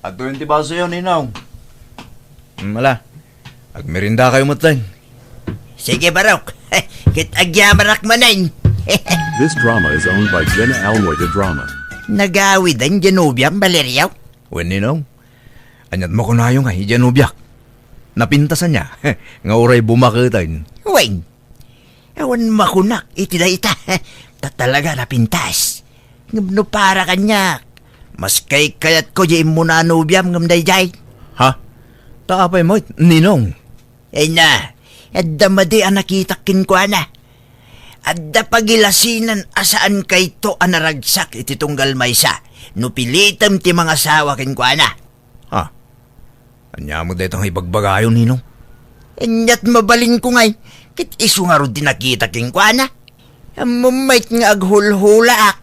Adtoyen ti basoyo, Ninong. Hmm, ala. Agmerienda kayo metten. Sige, Barok. Ket agyamanak manen. This drama is owned by Jenna Almoy the Drama. Nagawiden diay nobiam, Valerio? Wen, Ninong. Aniat makunayo nga idiay nobiak? Napintas ania nga uray bumaketen? Wen, awan makunak iti dayta. Ta talaga napintas. Ngem no para kaniak, mas kaykayatko diay immuna a nobiam ngem daydiay. Ha? Ta apay met, Ninong? Ay na, adda madi a nakitak kenkuana. Adda pagilasinan a saankayto a naragsak iti tunggal maysa no pilitem ti mangasawa kenkuana. Ha? Ania met dayta nga ibagbagayo, Ninong? Aniat mabalinko ngay, ket isu ngarud ti nakita kenkuana. Ammom met nga aghulhulaak.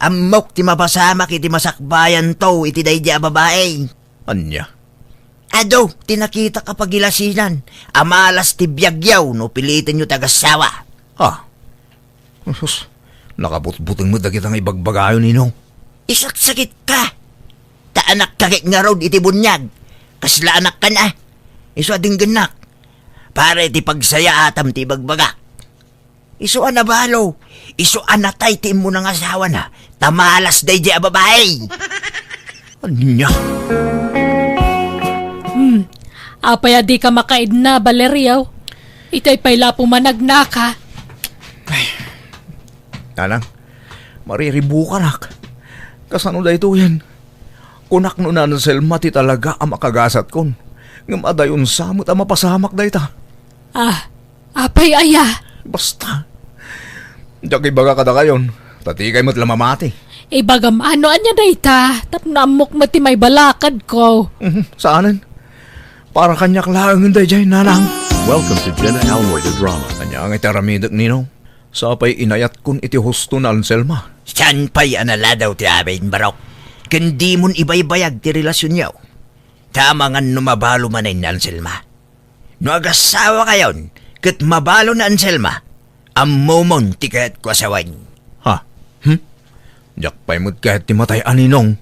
Ammok ti mapasamak iti masakbayanto iti daydiay a babai. Ania? Adu ti nakitak a pagilasinan a malas ti biagyo no pilitenyo ti agassawa. Ha? Sus, nakabutbuteng met dagita nga ibagbagayo, Ninong. Isaksakitka! Ta anakka ket ngarud iti buniag. Kasla anakkan a. Isu a denggennak. Para iti pagsayaatam ti ibagbagak. Isu a nabalo. Isu a natay ti immuna nga asawana. Ta malas daydiay a babai. Ania? Hmm. Apay a dika makaidna, Valerio? Itay pay la pumanagnaka. Ay. Nanang, mariribukanak. Kasano daytoyen? Kunak no ni Anselma ti talaga a makagasatkon. Ngem adayon sa met a mapasamak dayta. Ah, apay aya? Basta. Diak ibaga kadakayon, ta dikay met la mamati. Ibagam no ania dayta, tapno ammok met ti maibalakadko. Mhm, saanen. Para kaniak laengen daydiay, Nanang. Welcome to Jenna Almoy the Drama. Ania nga iti aramidek, Ninong? Sapay inayatkon iti husto ni Anselma. Saan pay a naladaw ti amin, Barok? Ken dimon ibaybayag ti relasionyo. Ta amangan no mabalo manen ni Anselma. No agasawa kayon, ket mabalo ni Anselma, ammomon ti kayatko a sawen. Ha? Hmm? Diak pay met kayat ti matay a, Ninong.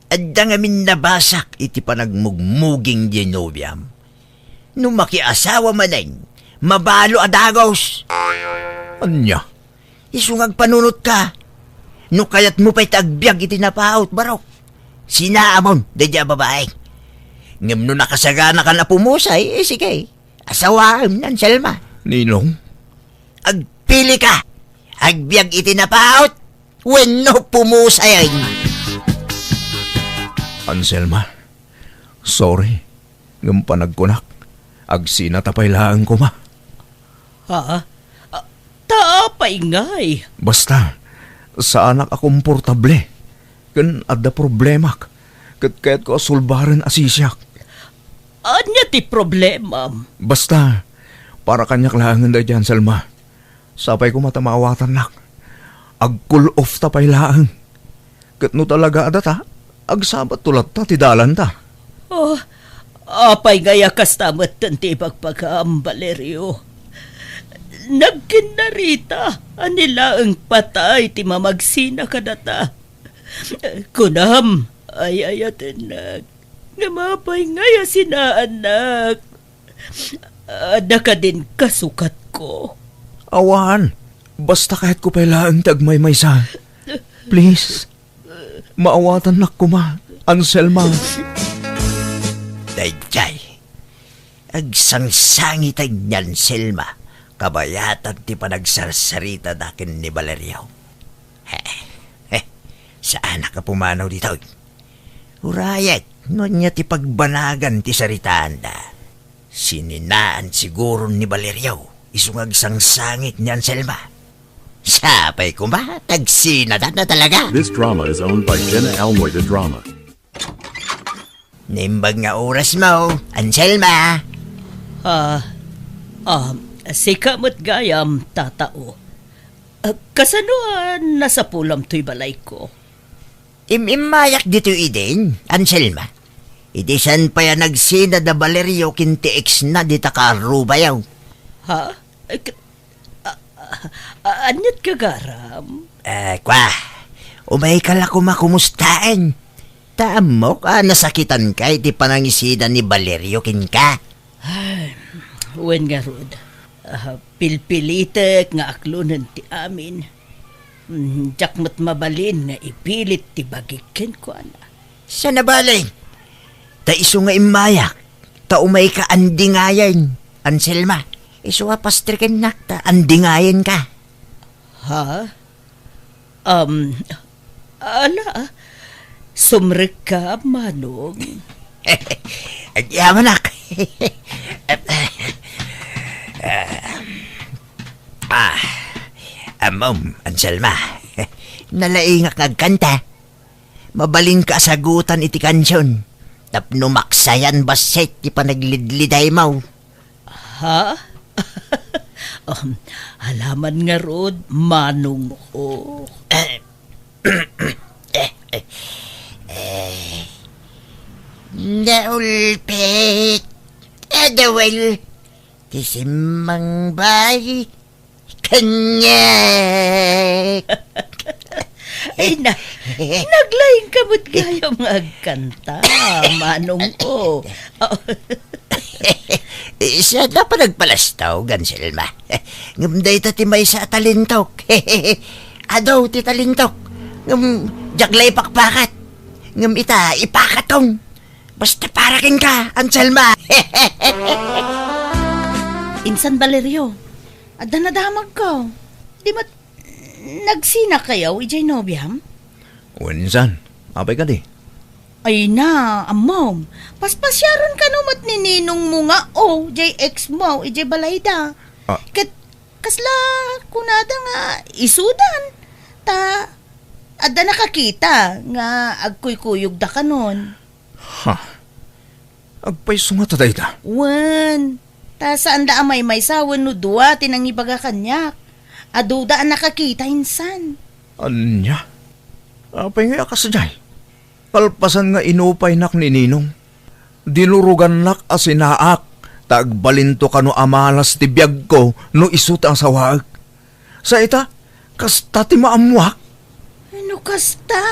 Adda ngamin nabasak iti panagmugmuging diay nobiam. No makiasawa manen, mabalo a dagus. Ania? Isu nga agpanunotka. No kayatmo pay ti agbiag iti napaut, Barok, sinaamon daydiay a babai. Ngem no nakasaganakan a pumusay, eh, sige, asawaem ni Anselma. Ninong? Agpilika! Agbiag iti napaut wenno pumusayen. Anselma, sorry. Ngem panagkunak, agsinata pay laeng koma. Ha? Ah, ta apay ngay? Basta, saanak a komportable. Ken adda problemak. Ket kayatko a sulbaren a sisiak. Ania ti problemam? Basta, para kaniak laengen daydiay, Anselma. Sapay koma ta maawatannak. Ag-cool off ta pay laeng. Ket no talaga a data, agsabatto latta ti dalanta. Oh, apay ngay a kasta metten ti ibagbagam, Valerio? Nagkinnarita a ni laeng patay ti mamagsina kadata. Kunam, ay-ayatennak, ngem apay ngay a sinaannak? Adda kadin kasukatko? Awan. Basta kayatko pay laeng ti agmaymaysa. Please. Maawatannak koma, Anselma. Daydiay, agsangsangiten ni Anselma kabayatan ti panagsarsaritada ken ni Valerio. He, he, saanak a pumanaw ditoy. Urayek no ania ti pagbanagan ti saritaanda. Sininaan siguro ni Valerio isu nga agsangsangit ni Anselma. Sapay koma, tagsinada na talaga. This drama is owned by Jenna Almoy de Drama. Naimbag nga oras mo, Anselma. Ah, ah, sika met gayam, tatao. Ah, kasano a nasapulam toy balayko? Im-immayak ditoy idin, Anselma. Idi saan pay a nagsinad a Valerio ken ti ex na dita kaarrubayo. Ha? Eh, k-, a-, a-, a-, aniat gagaram? Eh, kwa, umayka la koma kumustaen. Ta ammok a nasakitanka iti panangisida ni Valerio kenka. Ay, wen ngarud, ah, pilpilitek nga aklonen ti amin. Mm, diak met mabalin nga ipilit ti bagik kenkuana. Saan a bale? Ta isu nga immayak, ta umayka andingayen, Anselma. Isu a pastrikennak ta andingayenka. Ha? Um, ala, sumrekka, Manong. Agyamanak. Ah, ammom, Anselma. Nalaingak nga agkanta. Mabalinka a sagutan iti kansion. Tapno maksayan bassit ti panaglidlidaymo. Ha? Um, alaman ngarud, manongko. Eh, eh, eh, naulpit. Adawal. Ti simmang bay. Kanyek. Ay na, naglaing ka met gayam nga agkanta, manongko. Siak a panagpalastog, Anselma. Ngem dayta ti maysa a talentok. Adu ti talentok. Ngem diak la ipakpakat. Ngem ita, ipakatom. Basta para kenka, Anselma. Insan, Valerio, adda nadamagko. Di met nagsinakayo idiay nobiam? Wen insan, apay kadi? Ay na, ammom. Paspasiaren kano met ni ninongmo nga, o, diay ex mo, idiay balayda. Ah. Ket kasla kunada nga isudan. Ta, adda nakakita nga agkuykuyogda kanon. Ha? Agpayso ngata dayta? Wen, ta saan da a maymaysa wenno dua ti nangibaga kaniak. Aduda a nakakita insan. Ania? Apay ngay a kasdiay? Kalpasan nga inupaynak ni Ninong, dinurogannak a sinaak ta agbalinto kano a malas ti biagko no isu ti asawaek. Sa ita, kasta ti maammoak. No kasta,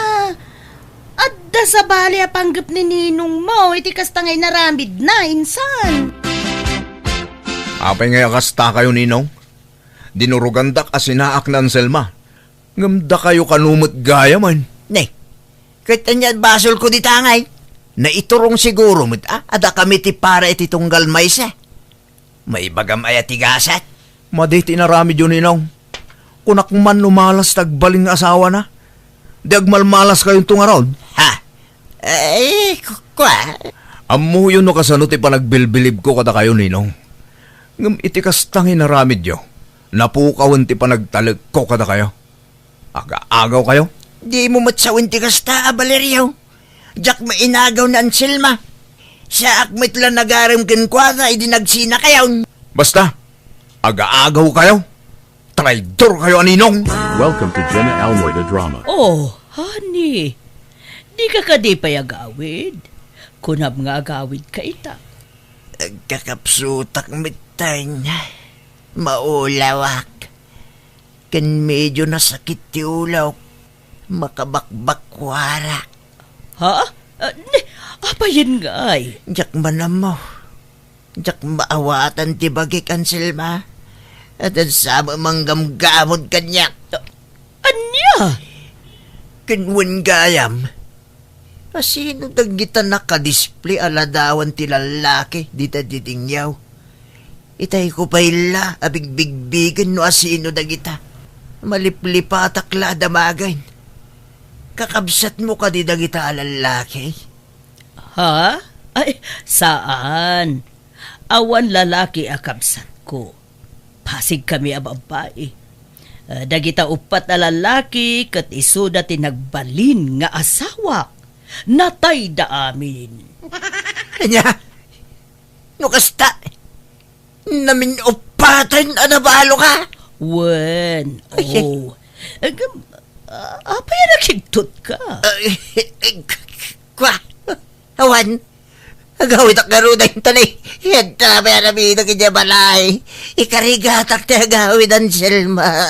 adda sabali a panggep ni ninongmo iti kasta nga inaramidna, insan. Apay ngay a kastakayo, Ninong? Dinurogandak a sinaak ni Anselma. Ngem dakayo kano met gayamen. Ne, ket ania basolko dita ngay? Naiturong siguro met a, a dakami ti para iti tunggal maysa. Maibagam aya ti gasat? Madi ti inaramidyo, Ninong. Kunak man no malas ti agbalin nga asawana. Di agmalmalaskayonto ngarud? Ha? Ay, ku-, kua? Ammoyo no kasano ti panagbilbilibko kadakayo, Ninong. Ngem iti kasta nga inaramidyo, napukawen ti panagtalekko kadakayo. Aga-agawkayo? Dimo met sawen ti kasta a, Valerio. Diak mainagaw ni Anselma. Saak met la nagarem kenkuana idi nagsinakayon. Basta, aga-agawkayo. Traidor kayo a ninong! Welcome to Jenna Almoy the Drama. Oh, honey. Di ka kadi pay agawid? Kunam nga agawid ka ita. Agkakapsutak metten. Maulawak. Ken medyo nasakit ti ulok. Makabakbakkuarak. Ha? Ah, ni, apayen ngay? Diak man ammo. Diak maawatan ti bagik, Anselma. Adda sa manggamgamod kaniak. Ania? Ken wen gayam, asino dagita nakadisplay a ladawan ti lallaki dita didingyaw? Itay ko pay la a bigbigbigen no asino dagita. Maliplipatak la a damagen. Kakabsatmo kadi dagita a lallaki? Ha? Ay, saan. Awan lalaki a kabsatko. Pasig kami a babbai. Ah, dagita uppat a lalaki ket isuda ti nagbalin nga asawak. Natayda amin. Ania? No kasta, namin-uppaten a nabalo ka? Wen, ay, oh. Agam, ah, apay a nakigtot ka? Ay, ay, kwa, awan. Agawidak ngarud dayta ni. Yadda pay a nabidok idiay balay. Ikarigatak ti agawid, Anselma.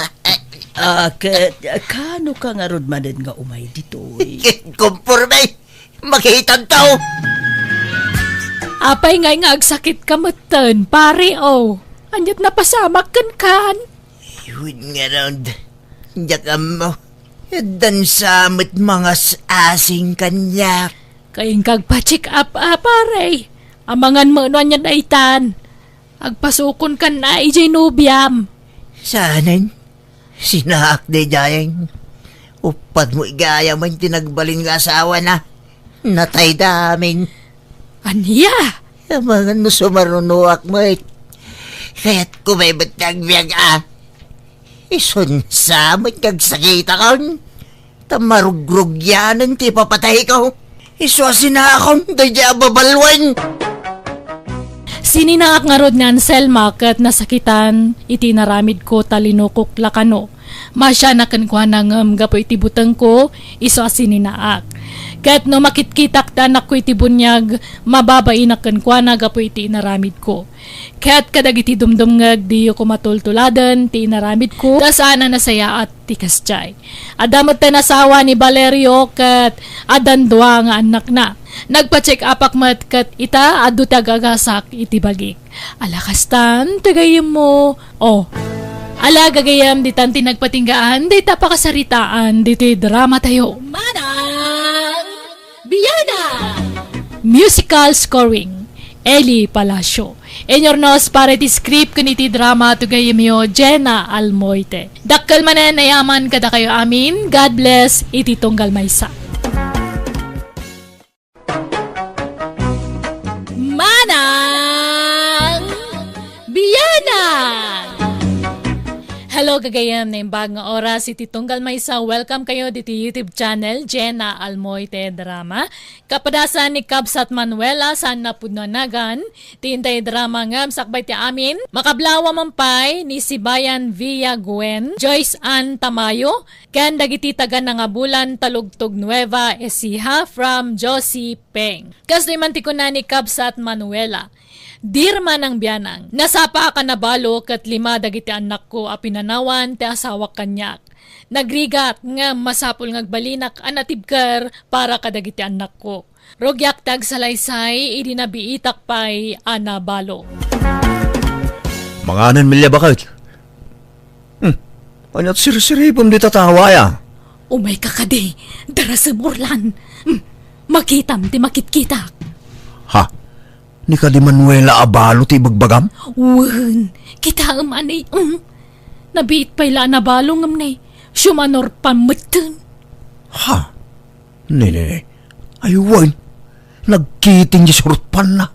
Ah, ket, kano ka ngarud manen nga umay ditoy? Konporme. Makitanto. Apay ngay nga agsakit ka metten, pare, oh? Ania't napasamak kenkan? Iwid ngarud. Diak ammo. Addan sa met mangas-asing kaniak. Kayeng kagpa-check up, ah, pare. Amangan mo no ania daytan. Agpasukonkan a idiay nobiam. Saanen? Sinaak daydiay. Uppat mo igayam ti nagbalin nga asawana. Natayda amin. Ania? Amangan no sumarunoak met. Kayatko met ti agbiag a. Isunsa met nga agsakitakon. Ta marugrugyanen ti ipapatayko. Isu a sinaakon daydiay a babaluen. Sininaak ngarud ni Anselma ket nasakitan iti inaramidko ta linukok la kano. Masianak kenkuana ngem gapu iti butengko, isu a sininaak. Ket no makitkitak ti anakko iti buniag, mababainak kenkuana gapu iti inaramidko. Ket kadagiti dumdumngeg, diyo koma tultuladen ti inaramidko, ta saan a nasayaat ti kasdiay. Adda met ti asawa ni Valerio ket addan dua nga annakna. Nagpa-check upak met ket ita, adu ti agagasak iti bagik. Ala kastan, ti gayyemmo. Oh. Ala gagayyem, ditan ti nagpatinggaan dayta pakasaritaan ditoy drama tayo. Manang Biana! Musical scoring, Eli Palacio. Inyurnos para iti script ken iti drama ti gayyemyo, Jenna Almoite. Dakkel manen a yaman kadakayo amin. God bless iti tunggal maysa. Manang Biana! Hello, gagayyem, naimbag nga oras iti tunggal maysa. Welcome kayo diti YouTube channel, Jenna Almoite Drama. Kapadasan ni Kabsat Manuela saan a pudno a nagan, ti intay drama ngem sakbay ti amin, makablawa man pay ni Sibayan Villaguen, Joyce Ann Tamayo, ken dagiti taga Nangabulan, Talugtog Nueva Ecija from Josie Peng. Kasdi man ti kuna ni Kabsat Manuela, Dear Manang Bianang, nasapa a nabalo ket lima dagiti annakko a pinanawan ti asawak kaniak. Nagrigat ngem masapul nga agbalinak a natibker para kadagiti annakko. Rugiak ti agsalaysay idi nabiitak pay a nabalo. Manganen, Melia, baket. Hmm. Ania't sirsiripem dita tawa, aya? Umayka kadi, darasem, Orlan. Hmm. Makitam ti makitkitak. Ha? Ni kadi Manuela a balo ti ibagbagam? Wen, kitaem, anay, hmm. Nabiit pay la a nabalo ngem ne, siumanor pammetten. Ha? Ne, ne, ne. Ay, wen. Nagkiting di surpanna.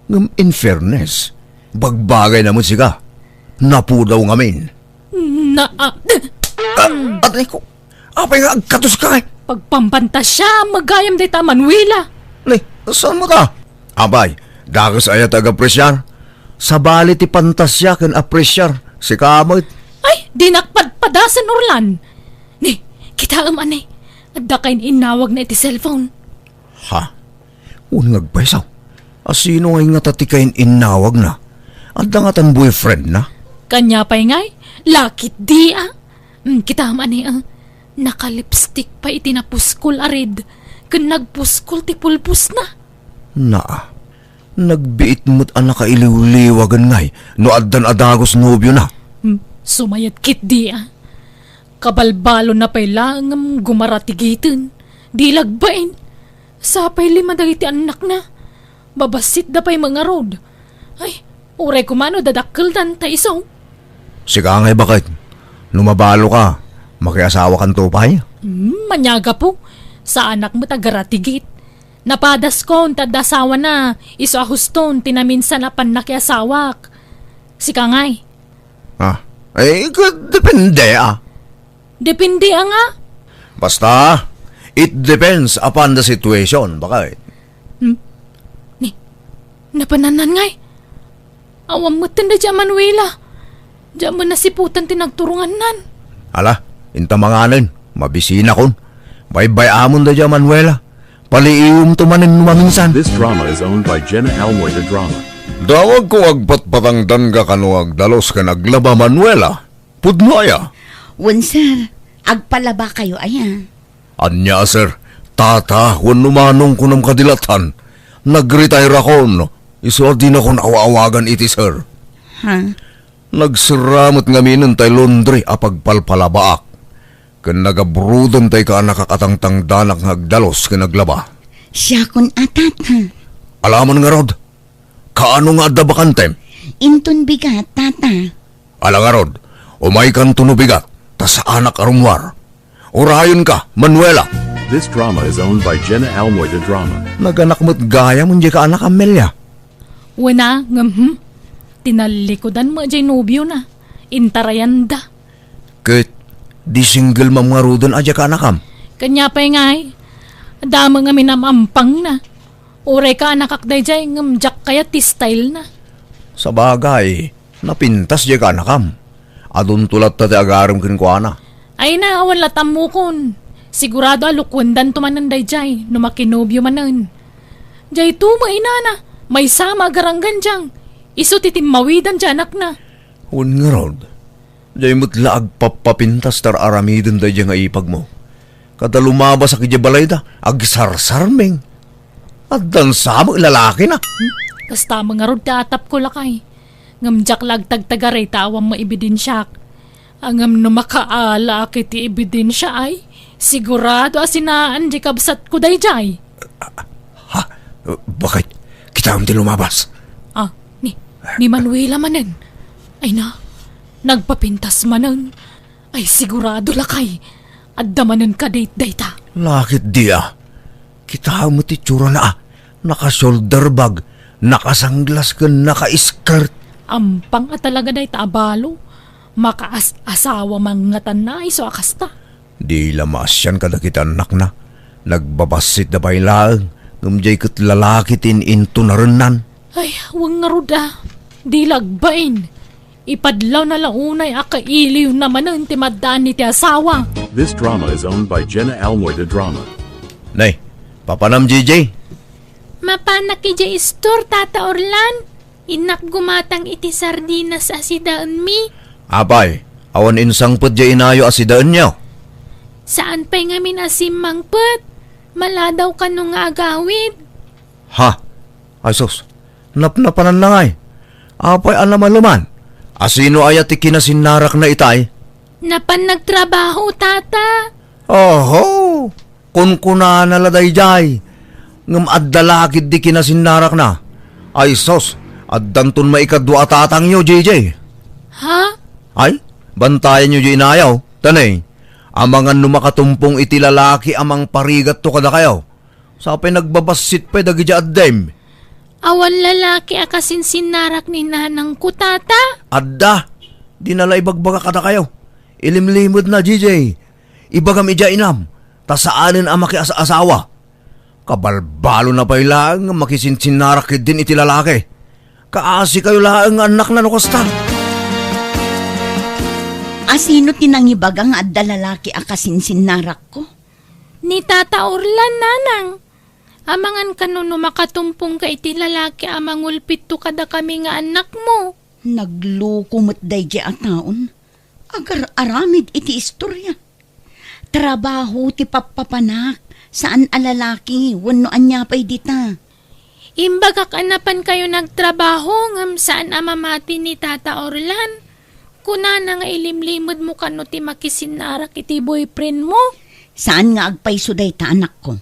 Ngem in fairness, bagbagay na met sika. Napudaw ngamin. Na, ah, Ah, atay ko. Apay nga agkatos ka, eh? Pagpampantasia, magayam dayta Manuela. Ni, saan mo ta? Apay, dakes aya ti agapresiar? Sabali ti pantasia ken apresiar, sika met. Ay, dinak padpadasen, Orlan. Ni, kitaem, anay. Adda kay innawagna iti cellphone. Ha? Wen nga agpayso. A, sino ngay ngata ti kay innawagna? Adda ngatan boyfriendna? Kanya pay ngay, lakit di, a. Hmm, kitaem, anay, a. Nakalipstick pay iti napuskol a red, ken nagpuskol ti pulbosna. Naa, nagbiit met a nakailiwliwagen ngay no addan a dagus nobiona. Hmm, sumayat ketdi, a. Kabalbalonna pay laeng ngem gumaratigiten. Di lagbain. Sapay lima dagiti annakna. Babassitda pay mangarud. Ay, uray koma no dadakkeldan ta isu. Sika ngay baket, no mabaloka, makiasawakanto pay? Hmm, ania gapu. Saanak met a garatigit. Napadaskon ta adda asawana, isu a huston ti naminsan a pannakiasawak. Sika ngay? Ah, eh, ket depende, a. Depende, a, nga? Basta, it depends upon the situation, baket. Hmm? Ni, napanannan ngay? Awan metten da di Manuela. Diak met nasiputan ti nagturongannan. Ala, inta manganen, mabisinakon. Baybay-amon da di Manuela. Paliiwemto manen no maminsan. This drama is owned by Jenna Almoy the Drama. Dawagko agpatpatangdan ka kano agdalus ken aglaba, Manuela. Pudno aya? Wen, sir. Agpalabakayo aya? Ania, sir? Tata wenno manong kunam kadi lattan? Nagretire-akon. Isu a dinakon aw-awagan iti sir. Ha? Nagserra met ngamin tay laundry a pagpalpalabaak. Ken nagabruden tay kaanakak a tangtangdanak nga agdalus ken aglaba. Siakon a, tata. Alaman ngarud. Kaano nga adda bakantem? Inton bigat, tata. Ala ngarud, umaykanto no bigat, ta saanak a rummuar. Urayenka, Manuela. This drama is owned by Jenna Almoy the Drama. Naganak met gayam diay kaanakam, Amelia. Wen a, ngem, hmm, tinallikudan met diay nobiona. Intarayanda. Ket, di single mom ngaruden a diay kaanakam? Kanya pay ngay, adda met ngamin am-ampangna. Uray kaanakak daydiay, ngem diak kayat ti stylena. Sabagay, napintas diay kaanakam. Adunto latta ti agarem kenkuana. Ay na, awan lat ammokon. Sigurado a lukuendanto manen daydiay no makinobio manen. Diayto met inana, maysa met a garanggan diang. Isu ti timmawidan diay anakna. Wen ngarud, diay met la agpappapintas ta ar-aramiden daydiay nga ipagmo. Kada lumabasak idiay balayda, agsarsarming. Addan sa met lalakina. Hmm? Kasta met ngarud ti atapko, lakay. Ngem diak la agtagtagaray ta awan maibidensiak. Ngem no makaalaak iti ebidensia ay, sigurado a sinaan diay kabsatko daydiay. Ha? Baket, kitaem ti lumabas. Ah, ni, ni Manuela manen. Ay na, nagpapintas manen. Ay, sigurado lakay, adda manen kadate dayta. Lakit dia. Kitaem met ti itsurana, a. Naka-shoulder bag, naka-sunglass ken naka-skirt. Ampang a talaga dayta a balo. Makaas-asawa man ngatanna isu a kasta. Di la maasian kadagiti annakna. Nagbabassitda pay laeng, ngem diay ket lalaki ti in-intunarennan. Ay, wen ngarud a. Di la agbain. Ipadlawna la unay a kailiwna manen ti maddaan iti asawa. This drama is owned by Jenna Almoy the Drama. Nay, papanam, J J? Mapanak idiay istor, Tata Orlan. Innak gumatang iti sardinas a sidaenmi. Apay, awan insangpet diay inayo a sidaenyo? Saan pay ngamin a simmangpet. Maladaw kano nga agawid. Ha? Ay sus, napnapananna ngay. Apay a namaleman? A sino aya ti kinasinnarakna itay? Napan nagtrabaho, Tata. Oho! Kunkunana la daydiay. Ngem adda la ketdi kinasinnarakna. Ay sus, addanton maikadua a tatangyo, J J. Ha? Ay, bantayanyo diay inayo. Tanay, amangan no makatumpong iti lalaki a mangparigatto kadakayo. Sapay nagbabassit pay dagiti addem. Awan lalaki a kasinsinnarak ni nanangko, Tata? Adda. Dina la ibagbaga kadakayo. Ilimlimedna, J J. Ibagam idiay inam, ta saanen a makias-asawa. Kabalbalona pay laeng nga makisinsinnarak ketdin iti lalaki. Kaasikayo laeng nga annakna no kasta. A sino ti nangibaga nga adda lalaki a kasinsinnarakko? Ni Tata Orlan, nanang. Amangan kano no makatumpongka iti lalaki a mangulpitto kadakami nga annakmo? Nagluko met daydiay a taon. Agar-aramid iti istorya. Trabaho ti pappapanak, saan a lalaki, wenno ania pay dita. Imbagak a napankayo nagtrabaho ngem saan a mamati ni Tata Orlan. Kunana nga ilimlimedmo kano ti makisinnarak iti boyfriendmo. Saan nga agpayso dayta, anakko.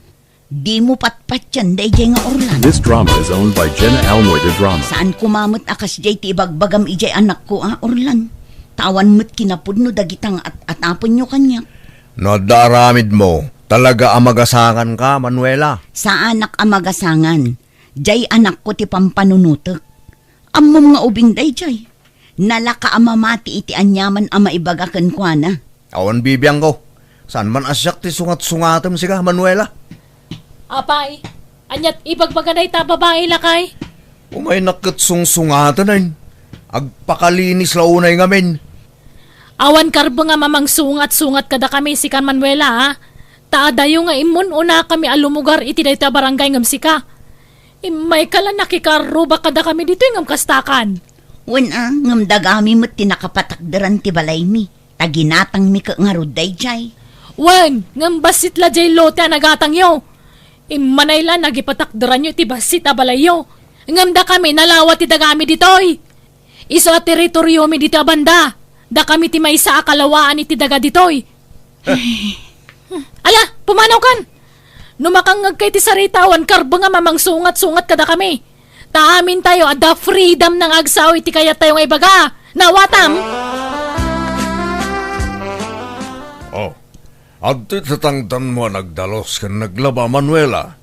Dimo patpatien daydiay nga Orlan. This drama is owned by Jenna Almoy de Drama. Saan koma met a kasdiay ti ibagbagam idiay anakko a Orlan. Ta awan met kinapudno dagita nga at-atapenyo kaniak. No adda aramidmo, talaga a magasanganka, Manuela. Saanak a magasangan. Diay anakko ti pampanunotek. Ammom nga ubing daydiay. Nalaka a mamati iti aniaman a maibaga kenkuana. Awan bibiangko. Saan man a siak ti sungat-sungatem sika, Manuela. Apay, aniat ibagbaga dayta a babai, lakay? Umaynak ket sungsungaten, ay. Agpakalinis la unay ngamin. Awan karbeng a mamangsungat-sungat kadakami, sika, Manuela, ha? Ta adayo nga immun-unakami a lumugar iti dayta a barangay ngem sika. Immayka la nakikarrubak kadakami ditoy ngem kastakan. Wen a, ngem dagami met ti nakapatakderan ti balaymi, ta ginatangmi ket ngarud daydiay. Wen, ngem bassit la diay lote a nagatangyo. Immanay la nagipatakderanyo iti bassit a balayyo. Ngem dakami nalawa ti dagami ditoy. Isu a teritoriomi ditoy a banda. Dakami ti maysa a kalawaan iti daga ditoy. Ala, pumanawkan! No makangngegka iti sarita, awan karbeng a mamangsungat-sungat kadakami. Ta amintayo, adda freedom nga agsao iti kayattayo nga ibaga. Nawatam? Oh, adtoy tatangtanmo a nagdalus ken naglaba, Manuela.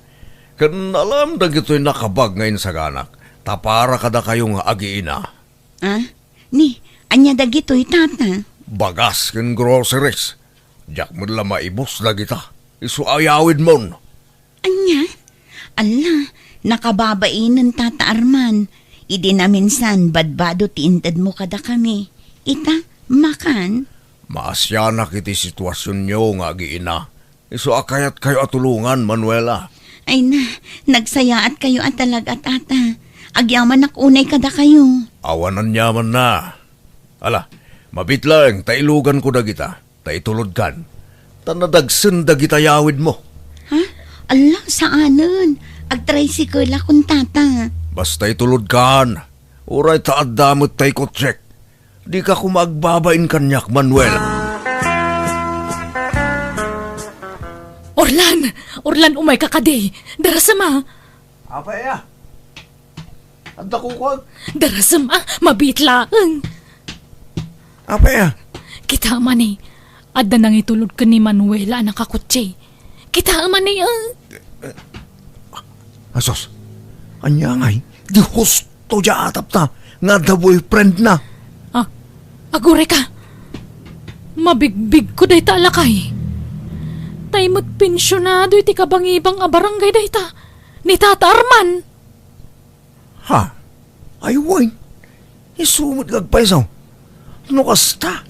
Ken alam dagitoy nakabag nga insaganak, ta para kadakayo nga agiina. Ah? Ni, ania dagitoy, tata? Bagas ken groceries. Diak met la maibus dagita. Isu a yawidmon. Ania? Alla, nakababainen, tata Arman. Idi naminsan, badbado ti intedmo kadakami. Ita, makan. Maasianak iti situasionyo nga agiina. Isu a kayatkayo a tulongan, Manuela. Ay na, nagsayaatkayo a talaga, tata. Agyamanak unay kadakayo. Awan aniamanna. Ala, mabiit laeng ta iluganko dagita, ta itulodkan. Ta nadagsen dagita yawidmo. Ha? Alla, saanen. Agtricycle-akon, tata. Basta itulodkan. Uray ta adda met tay kotsek. Dika koma agbabain kaniak, Manuel. Orlan! Orlan, umayka kadi! Darasem a! Apay a? Adda kukuag? Darasem a! Mabiit laeng! Apay a? Kita man eh. Adda nangitulod ken ni Manuela a nakakotse. Kita man eh, ah. Asos, ania ngay? Di husto diay atapta nga adda boyfriend na. Ah, aguray ka. Mabigbigko dayta a lakay. Tay met pensionado iti kabangibang a barangay dayta. Ni Tata Arman. Ha? Ay, wen. Isu met nga agpayso. No kasta,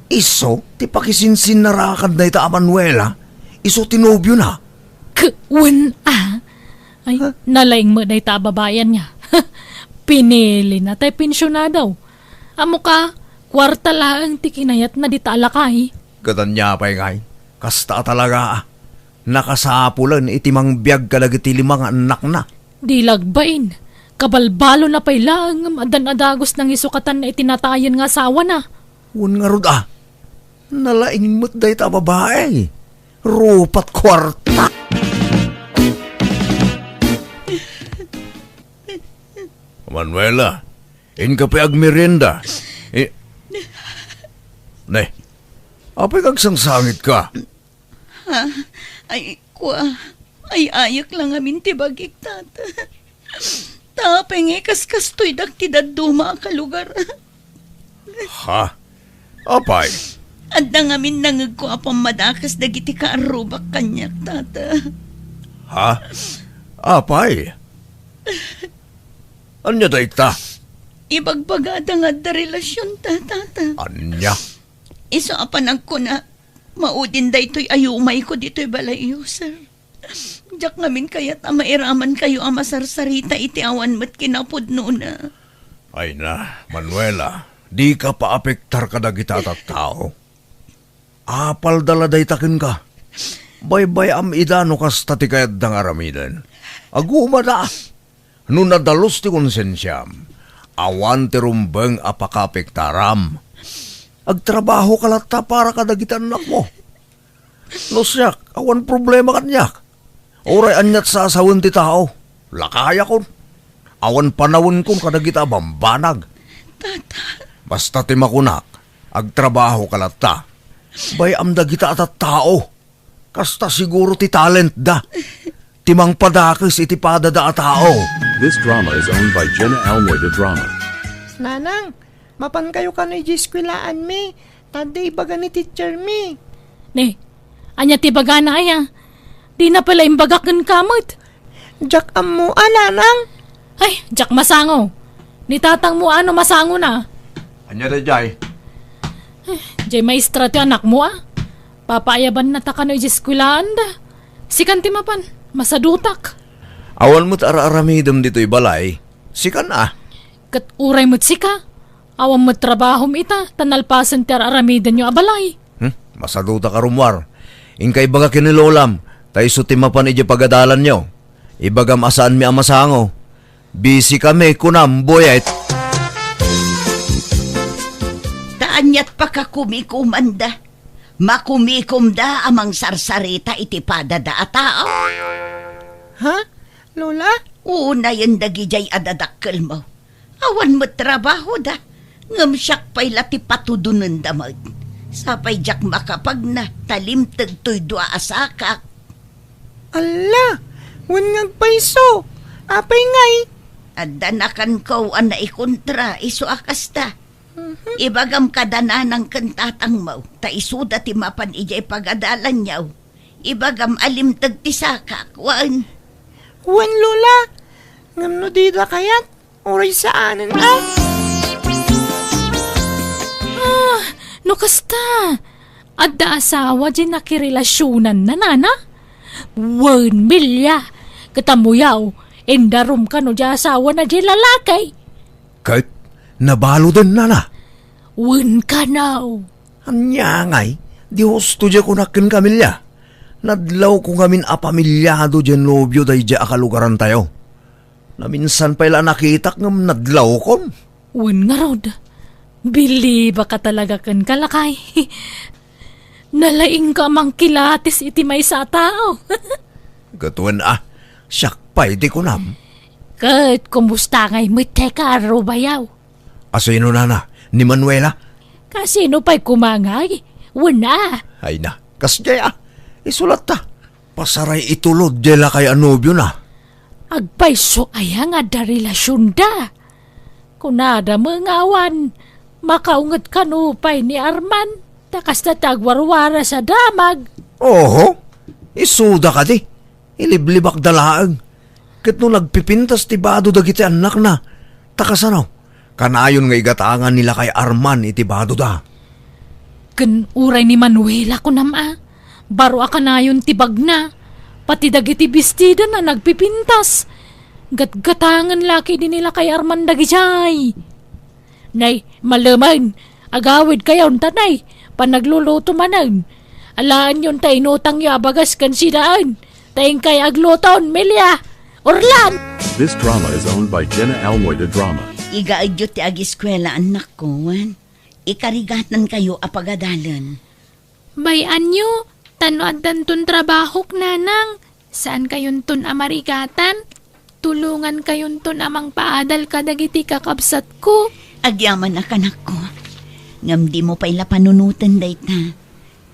isu ti pakisinsinnarakan dayta a Manuela, isu ti nobiona. K-, wen a. Ay, ha? Nalaing met dayta a babai ania. Pinili na tay pensionado. Ammo ka, kuarta laeng ti kinayatna dita a lakay. Ket ania pay ngay? Kasta a talaga a. Nakasapulen iti mangbiag kadagiti lima nga annakna. Di lagbain, kabalbalo na pay laeng ngem addan a dagus nangisukatan iti natayen nga asawana. Wen ngarud a, nalaing met dayta a babai. Rupat kuarta. Manuela, inka pay agmerienda. I-, ne, apay nga agsangsangitka? Ha? Ay, kua, ay-ayek la ngamin ti bagik, tata. Ta apay nga ikaskastoydak ti dadduma a kalugar? Ha? Apay? Adda ngamin nangegko a pammadakes dagiti kaarrubak kaniak, tata. Ha? Apay? Ania dayta? Ibagbagada nga adda relasionta, tata. Ania? Isu a panagkunak, maudin daytoy a yumayko ditoy balayyo, sir. Diak ngamin kayat a mairamankayo a masarsarita iti awan met kinapudnona. Ay na, Manuela, dika paapektar kadagita a tattao. Apalda la dayta kenka. Baybay-am ida no kasta ti kayatda nga aramiden. Agumada. No nadalus ti konsensiam, awan ti rumbeng a pakaapektaram. Agtrabahoka latta para kadagiti annakmo. No siak, awan problema kaniak. Uray aniat sasawen ti tao, lakayakon. Awan panawenkon kadagita a bambanag. Tata. Basta ti makunak, agtrabahoka latta. Bay-am dagita a tattao. Kasta siguro ti talentda. Ti mangpadakes iti padada a tao. This drama is owned by Jenna Almoy de Drama. Nanang, mapankayo kano idiay eskuelaanmi, ta adda ibaga ni teachermi. Ne, ania ti ibagana aya? Dina pay la imbaga kenka met. Diak ammo a, Nanang. Ay, diak masango. Ni tatangmo a no masangona. Ania daydiay? Diay maestra ti anakmo a. Papaayabannata kano idiay eskuelaanda. Sikan ti mapan, masadutak. Awan met ar-aramidem ditoy balay. Sikan a. Ket uray met sika, awan met trabahom ita, ta nalpasen ti ar-aramidenyo a balay. Hmm? Masadutak a rummuar. Inka ibaga ken ni lolam, ta isu ti mapan idiay pagadalanyo. Ibagam a saanmi a masango. Busy kami, kunam, Boyet. Ta aniat pakakumikomanda? Makumikomda a mangsarsarita iti padada a tao. Ha? Lola? Unayen dagidiay a dadakkelmo. Awan met trabahoda, ngem siak pay la ti patudonenda met. Sapay diak makapagna, ta limteg toy dua a sakak. Alla! Wen nga agpayso! Apay ngay? Adda nakanko a naikontra, isu a kasta. Mhm. Ibagam kada nanang ken tatangmo, ta isuda ti mapan idiay pagadalanyo. Ibagam a limteg ti sakak, wen. Wen, Lola. Ngem no dida kayat, uray saanen, a. Ah, no kasta, adda asawa diay nakirelasionanna, nana? Wen, Melia, ket ammoyo, indarum kano diay asawana diay lalaki. Ket nabaloden, nana? Wen kano. Ania ngay, di husto diay kunak kenka, Melia. Nadlawko ngamin a pamilyado diay nobio daydiay a kalugarantayo. Naminsan pay la a nakitak ngem nadlawkon. Wen ngarud, bilibaka talaga kenka, lakay. Nalaingka a mangkilatis iti maysa a tao. Ket wen a, siak pay ti kunam. Ket kumusta ngay met ti kaarrubayo? Asino, nana? Ni Manuela? Kasino pay koma ngay? Wen a. Ay na, kasdiay a. Isu latta. Pasaray itulod diay lakay a nobiona. Agpayso aya nga adda relasionda? Kunada met nga awan makaunget kano pay ni Arman, ta kasta ti agwarwaras a damag. Oho, isuda kadi. Iliblibakda laeng. Ket no nagpipintas ti bado dagiti annakna, ta kasano? Kanayon nga igatangan ni lakay Arman iti badoda. Ken uray ni Manuela, kunam a, baro a kanayon ti bagna, pati dagiti bestidana nagpipintas. Gatgatangen la ketdi ni lakay Arman dagidiay. Nay, malemen, agawidkayon ta nay, panagluluto manen. Alaenyon ta inutangyo a bagas ken sidaen, ta inkay agluton, Melia, Orlan! This drama is owned by Jenna Almoy de Drama. Igaedyo ti agiskuela, annakko, wen ikarigatankayo a pagadalen. Bay-anyo, ta no addanton trabahok, nanang, saankayonton a marigatan, tulongankayonton a mangpaadal kadagiti kakabsatko. Agyaman a kanakko, ngem dimo pay la panunoten dayta.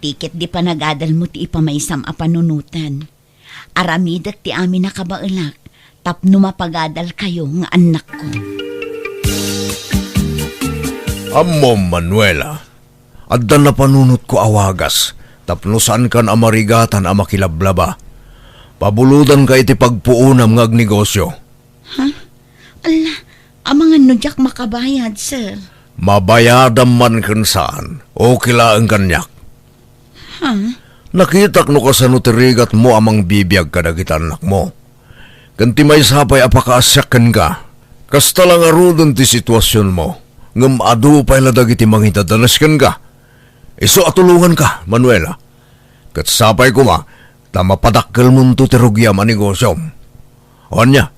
Ti ket di panagadalmo ti ipamaysam a panunoten. Aramidek ti amin a kabaelak tapno mapagadalkayo nga annakko. Ammom, Manuela, adda napanunotko a wagas tapno saankan a marigatan a makilablaba. Pabulodanka iti pagpuonam nga agnegosio. Ha? Alla, amangan no diak makabayad, sir. Mabayadam man ken saan, okay laeng kaniak. Ha? Nakitak no kasano ti rigatmo a mangbibiag kadagiti annakmo. Ken ti maysa pay a pakaasiak kenka, kasta la ngaruden ti situasionmo, ngem adu pay la dagiti mangidadanes kenka. Isu a tulonganka, Manuela. Ket sapay koma ta mapadakkelmonto ti rugiam a negosiom. O ania,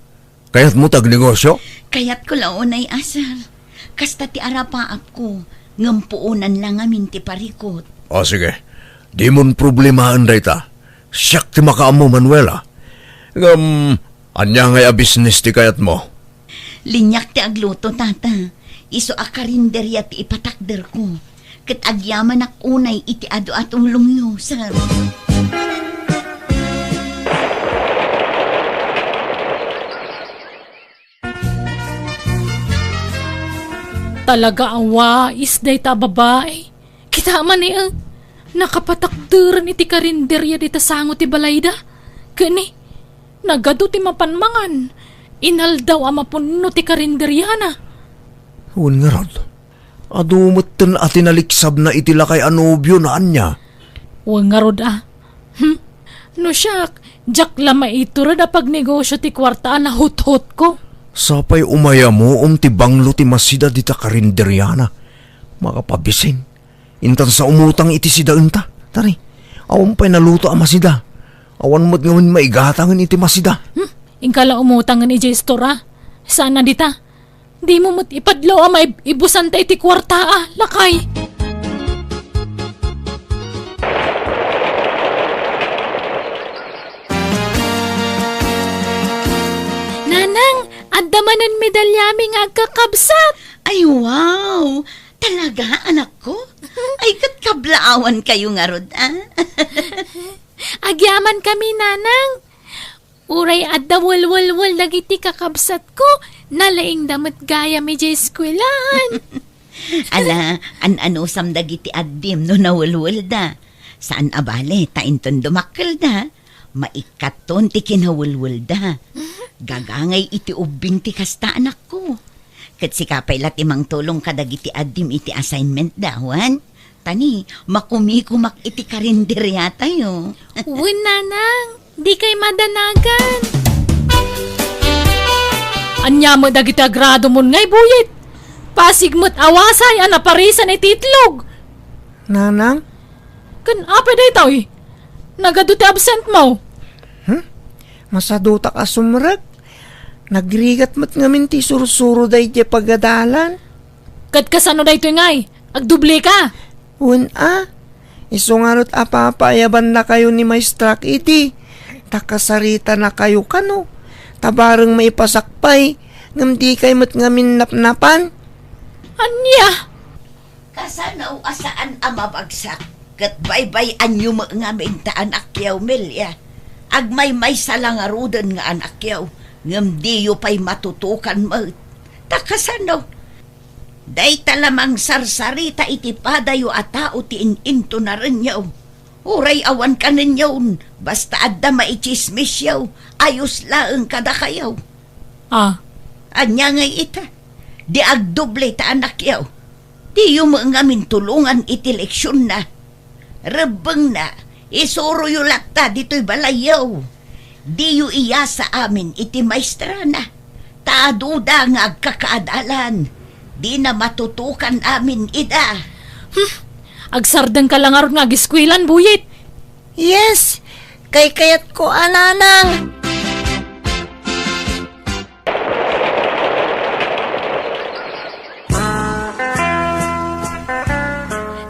kayatmo ti agnegosio? Kayatko la unay a, sir. Kasta ti arapaapko, ngem puonan la ngamin ti parikut. O sige, dimon problemaen dayta. Siak ti makaammo, Manuela. Ngem, ania ngay a business ti kayatmo? Liniak ti agluto, tata. Isu a karinderia ti ipatakderko. Ket agyamanak unay iti adu a tulongyo, sir. Talaga a wais dayta a babai. Kita man, eh, nakapatakderen iti karinderia dita sango ti balayda. Ken ni, nagadu ti mapan mangan. Inaldaw a mapunno ti karinderiana. Wen ngarud, adu metten a tinaliksabna iti lakay a nobiona, ania? Wen ngarud a. Hmm? No siak, diak la maitured a pagnegosio ti kuarta a nahuthotko. Sapay umayamuom ti banglo ti masida dita karinderiana. Makapabisin. Intan sa umutang iti sidaenta. Tari, awan pay naluto a masida. Awan met ngamin maigatangen iti masida. Hmm? Inka la umutangen idiay istor a. Saan a dita? Dimo met ipadlaw a maib-, ibusanta iti kuarta a, lakay. Nanang, adda manen medalyami nga agkakabsat. Ay, wow! Talaga, anakko? Ay, ket kablaawan kayo ngarud, a? Agyamankami, Nanang. Uray adda welwelwel dagiti kakabsatko, nalaingda met gayam idiay eskuelaan. Ala, an-anusam dagiti addim no nawelwelda. Saan a bale, ta inton dumakkelda, maikkaton ti kinawelwelda. Gagangay iti ubbing ti kasta, anakko. Ket sika pay la ti mangtulong kadagiti addim iti assignment da, wen? Ta ni, makumikumak iti karinderiatayo. Wen, Nanang, dikay madanagan. Ania met dagiti agradomon ngay, Buyit? Pasig met a wasay a naparisan iti itlog. Nanang? Ken apay daytoy? Nagadu ti absentmo? Hmm? Masadutak a sumrek. Nagrigat met ngamin ti sursuro daydiay pagadalan. Ket kasano daytoy ngay? Agdobleka? Wen a, isu ngarud a papaayabannakayo ni Maestra Kitty, ta kasaritanakayo kano, ta bareng maipasak pay, ngem dikay met ngamin napnapan. Ania? Kasano a saan a mabagsak, ket baybay-anyo met ngamin ta anakyaw, Melia. Agmaymaysa la ngaruden nga anakyaw, ngem diyo pay matutukan met. Ta kasano? Dayta la mangsarsarita iti padayo a tao ti in-intonarenyo. Uray awan kanenyo, basta adda maitsismisyo, ayos laeng kadakayo. Ah. Ania ngay ita? Di agdoble ta anakyo. Diyo met ngamin tulongan iti leksionna. Rebbengna, isuroyo latta ditoy balayyo. Diyo iyasa amin iti maestrana. Ta aduda nga agkakaadalan, dina matutukan amin ida. Hmm, agsardengka la ngarud nga agiskuelan, Buyit. Yes, kaykayatko a, Nanang.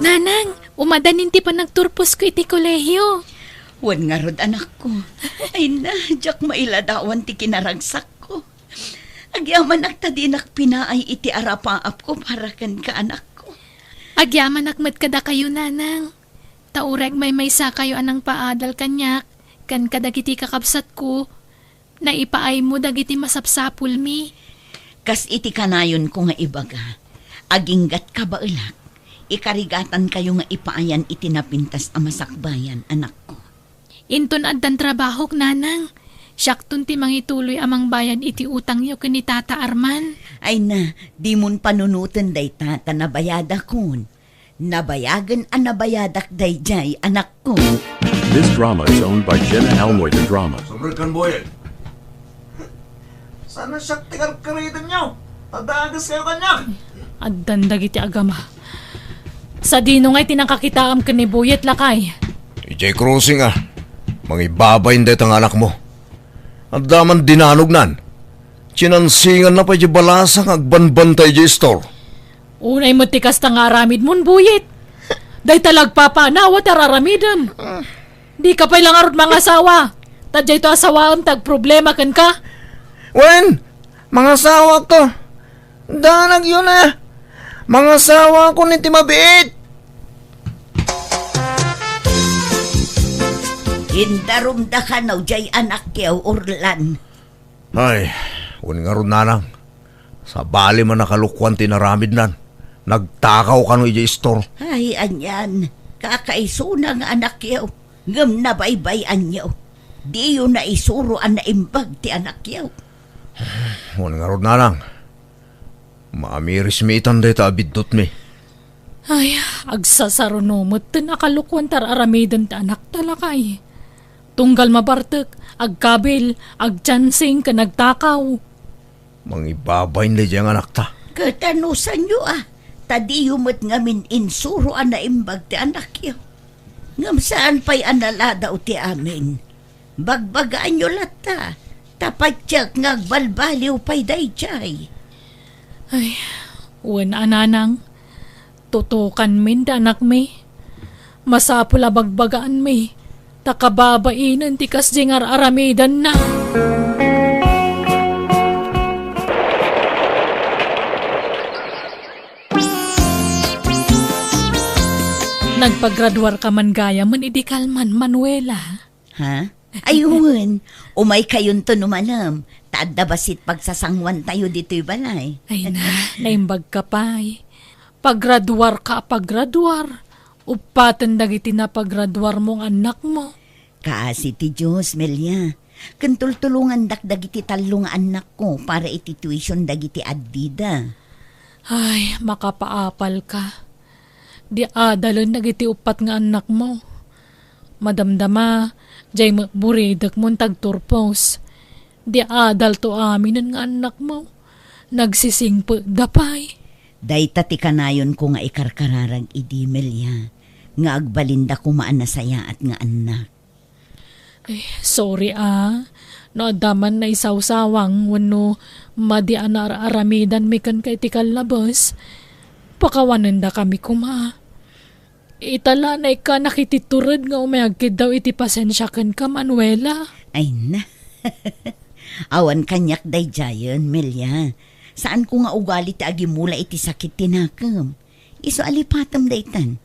Nanang, umadanin ti panagturposko iti kolehio. Wen ngarud, anakko. Ay na, diak mailadawan ti kinaragsakko. Agyamanak ta dinak pinaay iti arapaapko para kenka, anakko. Agyamanak met kadakayo, Nanang. Ta uray agmaymaysa kayo a nangpaadal kaniak, ken kadagiti kakabsatko, naipaaymo dagiti masapsapulmi. Kas iti kanayonko nga ibaga, aginggat kabaelak, ikarigatankayo nga ipaayan iti napintas a masakbayan, anakko. Inton addan trabahok, Nanang, Siakton ti mangituloy a mangbayad iti utangyo ken ni Tata Arman. Ay na, dimon panunoten dayta ta nabayadakon. Nabayagen a nabayadak daydiay, anakko. This drama is owned by Jenna Almoy de Dramas. Sobra kan boyet. Sana siak ti karkaritan nyo. Tadagas kayo kanya. Addan dagiti agama. Sadino ngay ti nakakitaam ken ni Boyet, lakay? Ijay crossing a. Mangibabain dayta nga anakmo. Adda man dinanognan. Chinansinganna pay di balasa nga agbanbantay di istor. Unay met ti kasta nga aramidmon, Boyet. Dayta la agpapanaw a ti ar-aramidem. Dika pay la ngarud mangasawa. Ta daytoy asawaem ti agproblema kenka. Wen, mangasawakto. Danagyo na. Mangasawakon iti mabiit. Indarumda kano jay anakyo, Orlan. Ay, wen ngarud, nanang. Sabali man a kalokuan ti inaramidnan. Nagtakaw kano idiay istor. Ay, anian. Kakaisuna nga anakyo. Ngem nabaybay-anyo. Diyo naisuro a naimbag ti anakyo. Wen ngarud, nanang. Maamirismitan dayta a biddutmi. Ay, agsasaruno metten a kalokuan ti ar-aramiden ti anakta, lakay. Tunggal mabartek, agkabil, agchancing, ken agtakaw. Mangibabain daydiay nga anakta. Ket anusanyo a, ta diyo met ngamin insuro a naimbag ti anakyo. Ngem saan pay a naladaw ti amin. Bagbagaanyo latta, ta patiek nga agbalbaliw pay daydiay. Ay, wen a, nanang, tutukanmin ti anakmi. Masapul a bagbagaanmi, ta kababainen ti kasdi nga ar-aramidenna. Nagpagraduarka man gayamen idi kalman, Manuela. Ha? Ay, wen. Umaykayonto no manem. Ta adda bassit pagsasanguantayo ditoy balay. Ay na, naimbagka pay. Pagraduarka a pagraduar. Uppaten dagiti napagraduarmo nga annakmo. Kaasi ti Dios, Melia. Ken tultulongandak dagiti tallo nga annakko para iti tuition dagiti addida. Ay, makapaapalka. Di adalen dagiti uppat nga annakmo. Madamdama, jay met buridekmon ti agturpos. Di adalto aminen nga annakmo. Nagsisingpetda pay. Dayta ti kanayonko nga ikarkararag idi, Melia, nga agbalinda koma a nasayaat nga annak. Ay, sorry a. No adda man naisawsawang wenno madi a naar-aramidanmi kenka iti kallabes, pakawanendakami koma. Ita la, naikkanak iti tured nga umay agkiddaw iti pasensia kenka, Manuela. Ay na. Awan kaniak daydiayen, Melia. Saanko nga ugali ti agimula iti sakit ti nakem. Isu a lipatem daytan.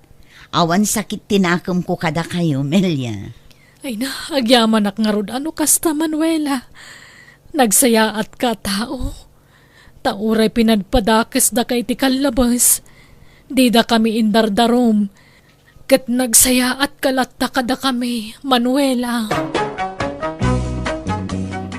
Awan sakit ti nakemko kadakayo, Melia. Ay na, agyamanak ngarud a no kasta, Manuela. Nagsayaatka a tao. Ta uray pinadpadakesdaka iti kallabes, didakami indardarum, ket nagsayaatka latta kadakami, Manuela.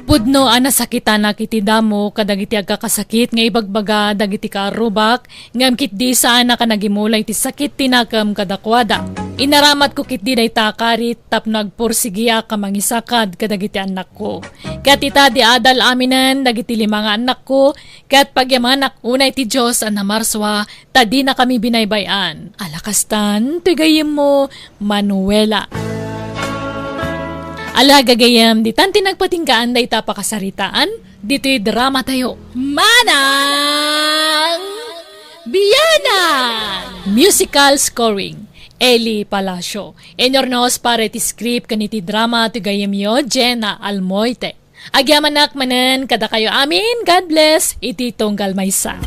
Pudno a nasakitanak iti damo kadagiti agkakasakit nga ibagbaga dagiti kaarrubak, ngem ketdi saanak a nagimula iti sakit ti nakem kadakuada. Inaramatko ketdi dayta a karit tapno agpursigiak a mangisakad kadagiti annakko. Ket ita, di adal aminen dagiti lima nga annakko, ket pagyamanak unay ti Dios a namarsua, ta dinakami binaybay-an. Ala kastan, ti gayyemmo, Manuela. Ala, gagayyem, ditan ti nagpatinggaan dayta a pakasaritaan, ditoy dramatayo. Manang Bianan! Musical scoring, Eli Palacio. Inyurnos para iti script ken iti drama ti gayyemyo, Jenna Almoite. Agyamanak manen kadakayo amin. God bless iti tunggal maysa.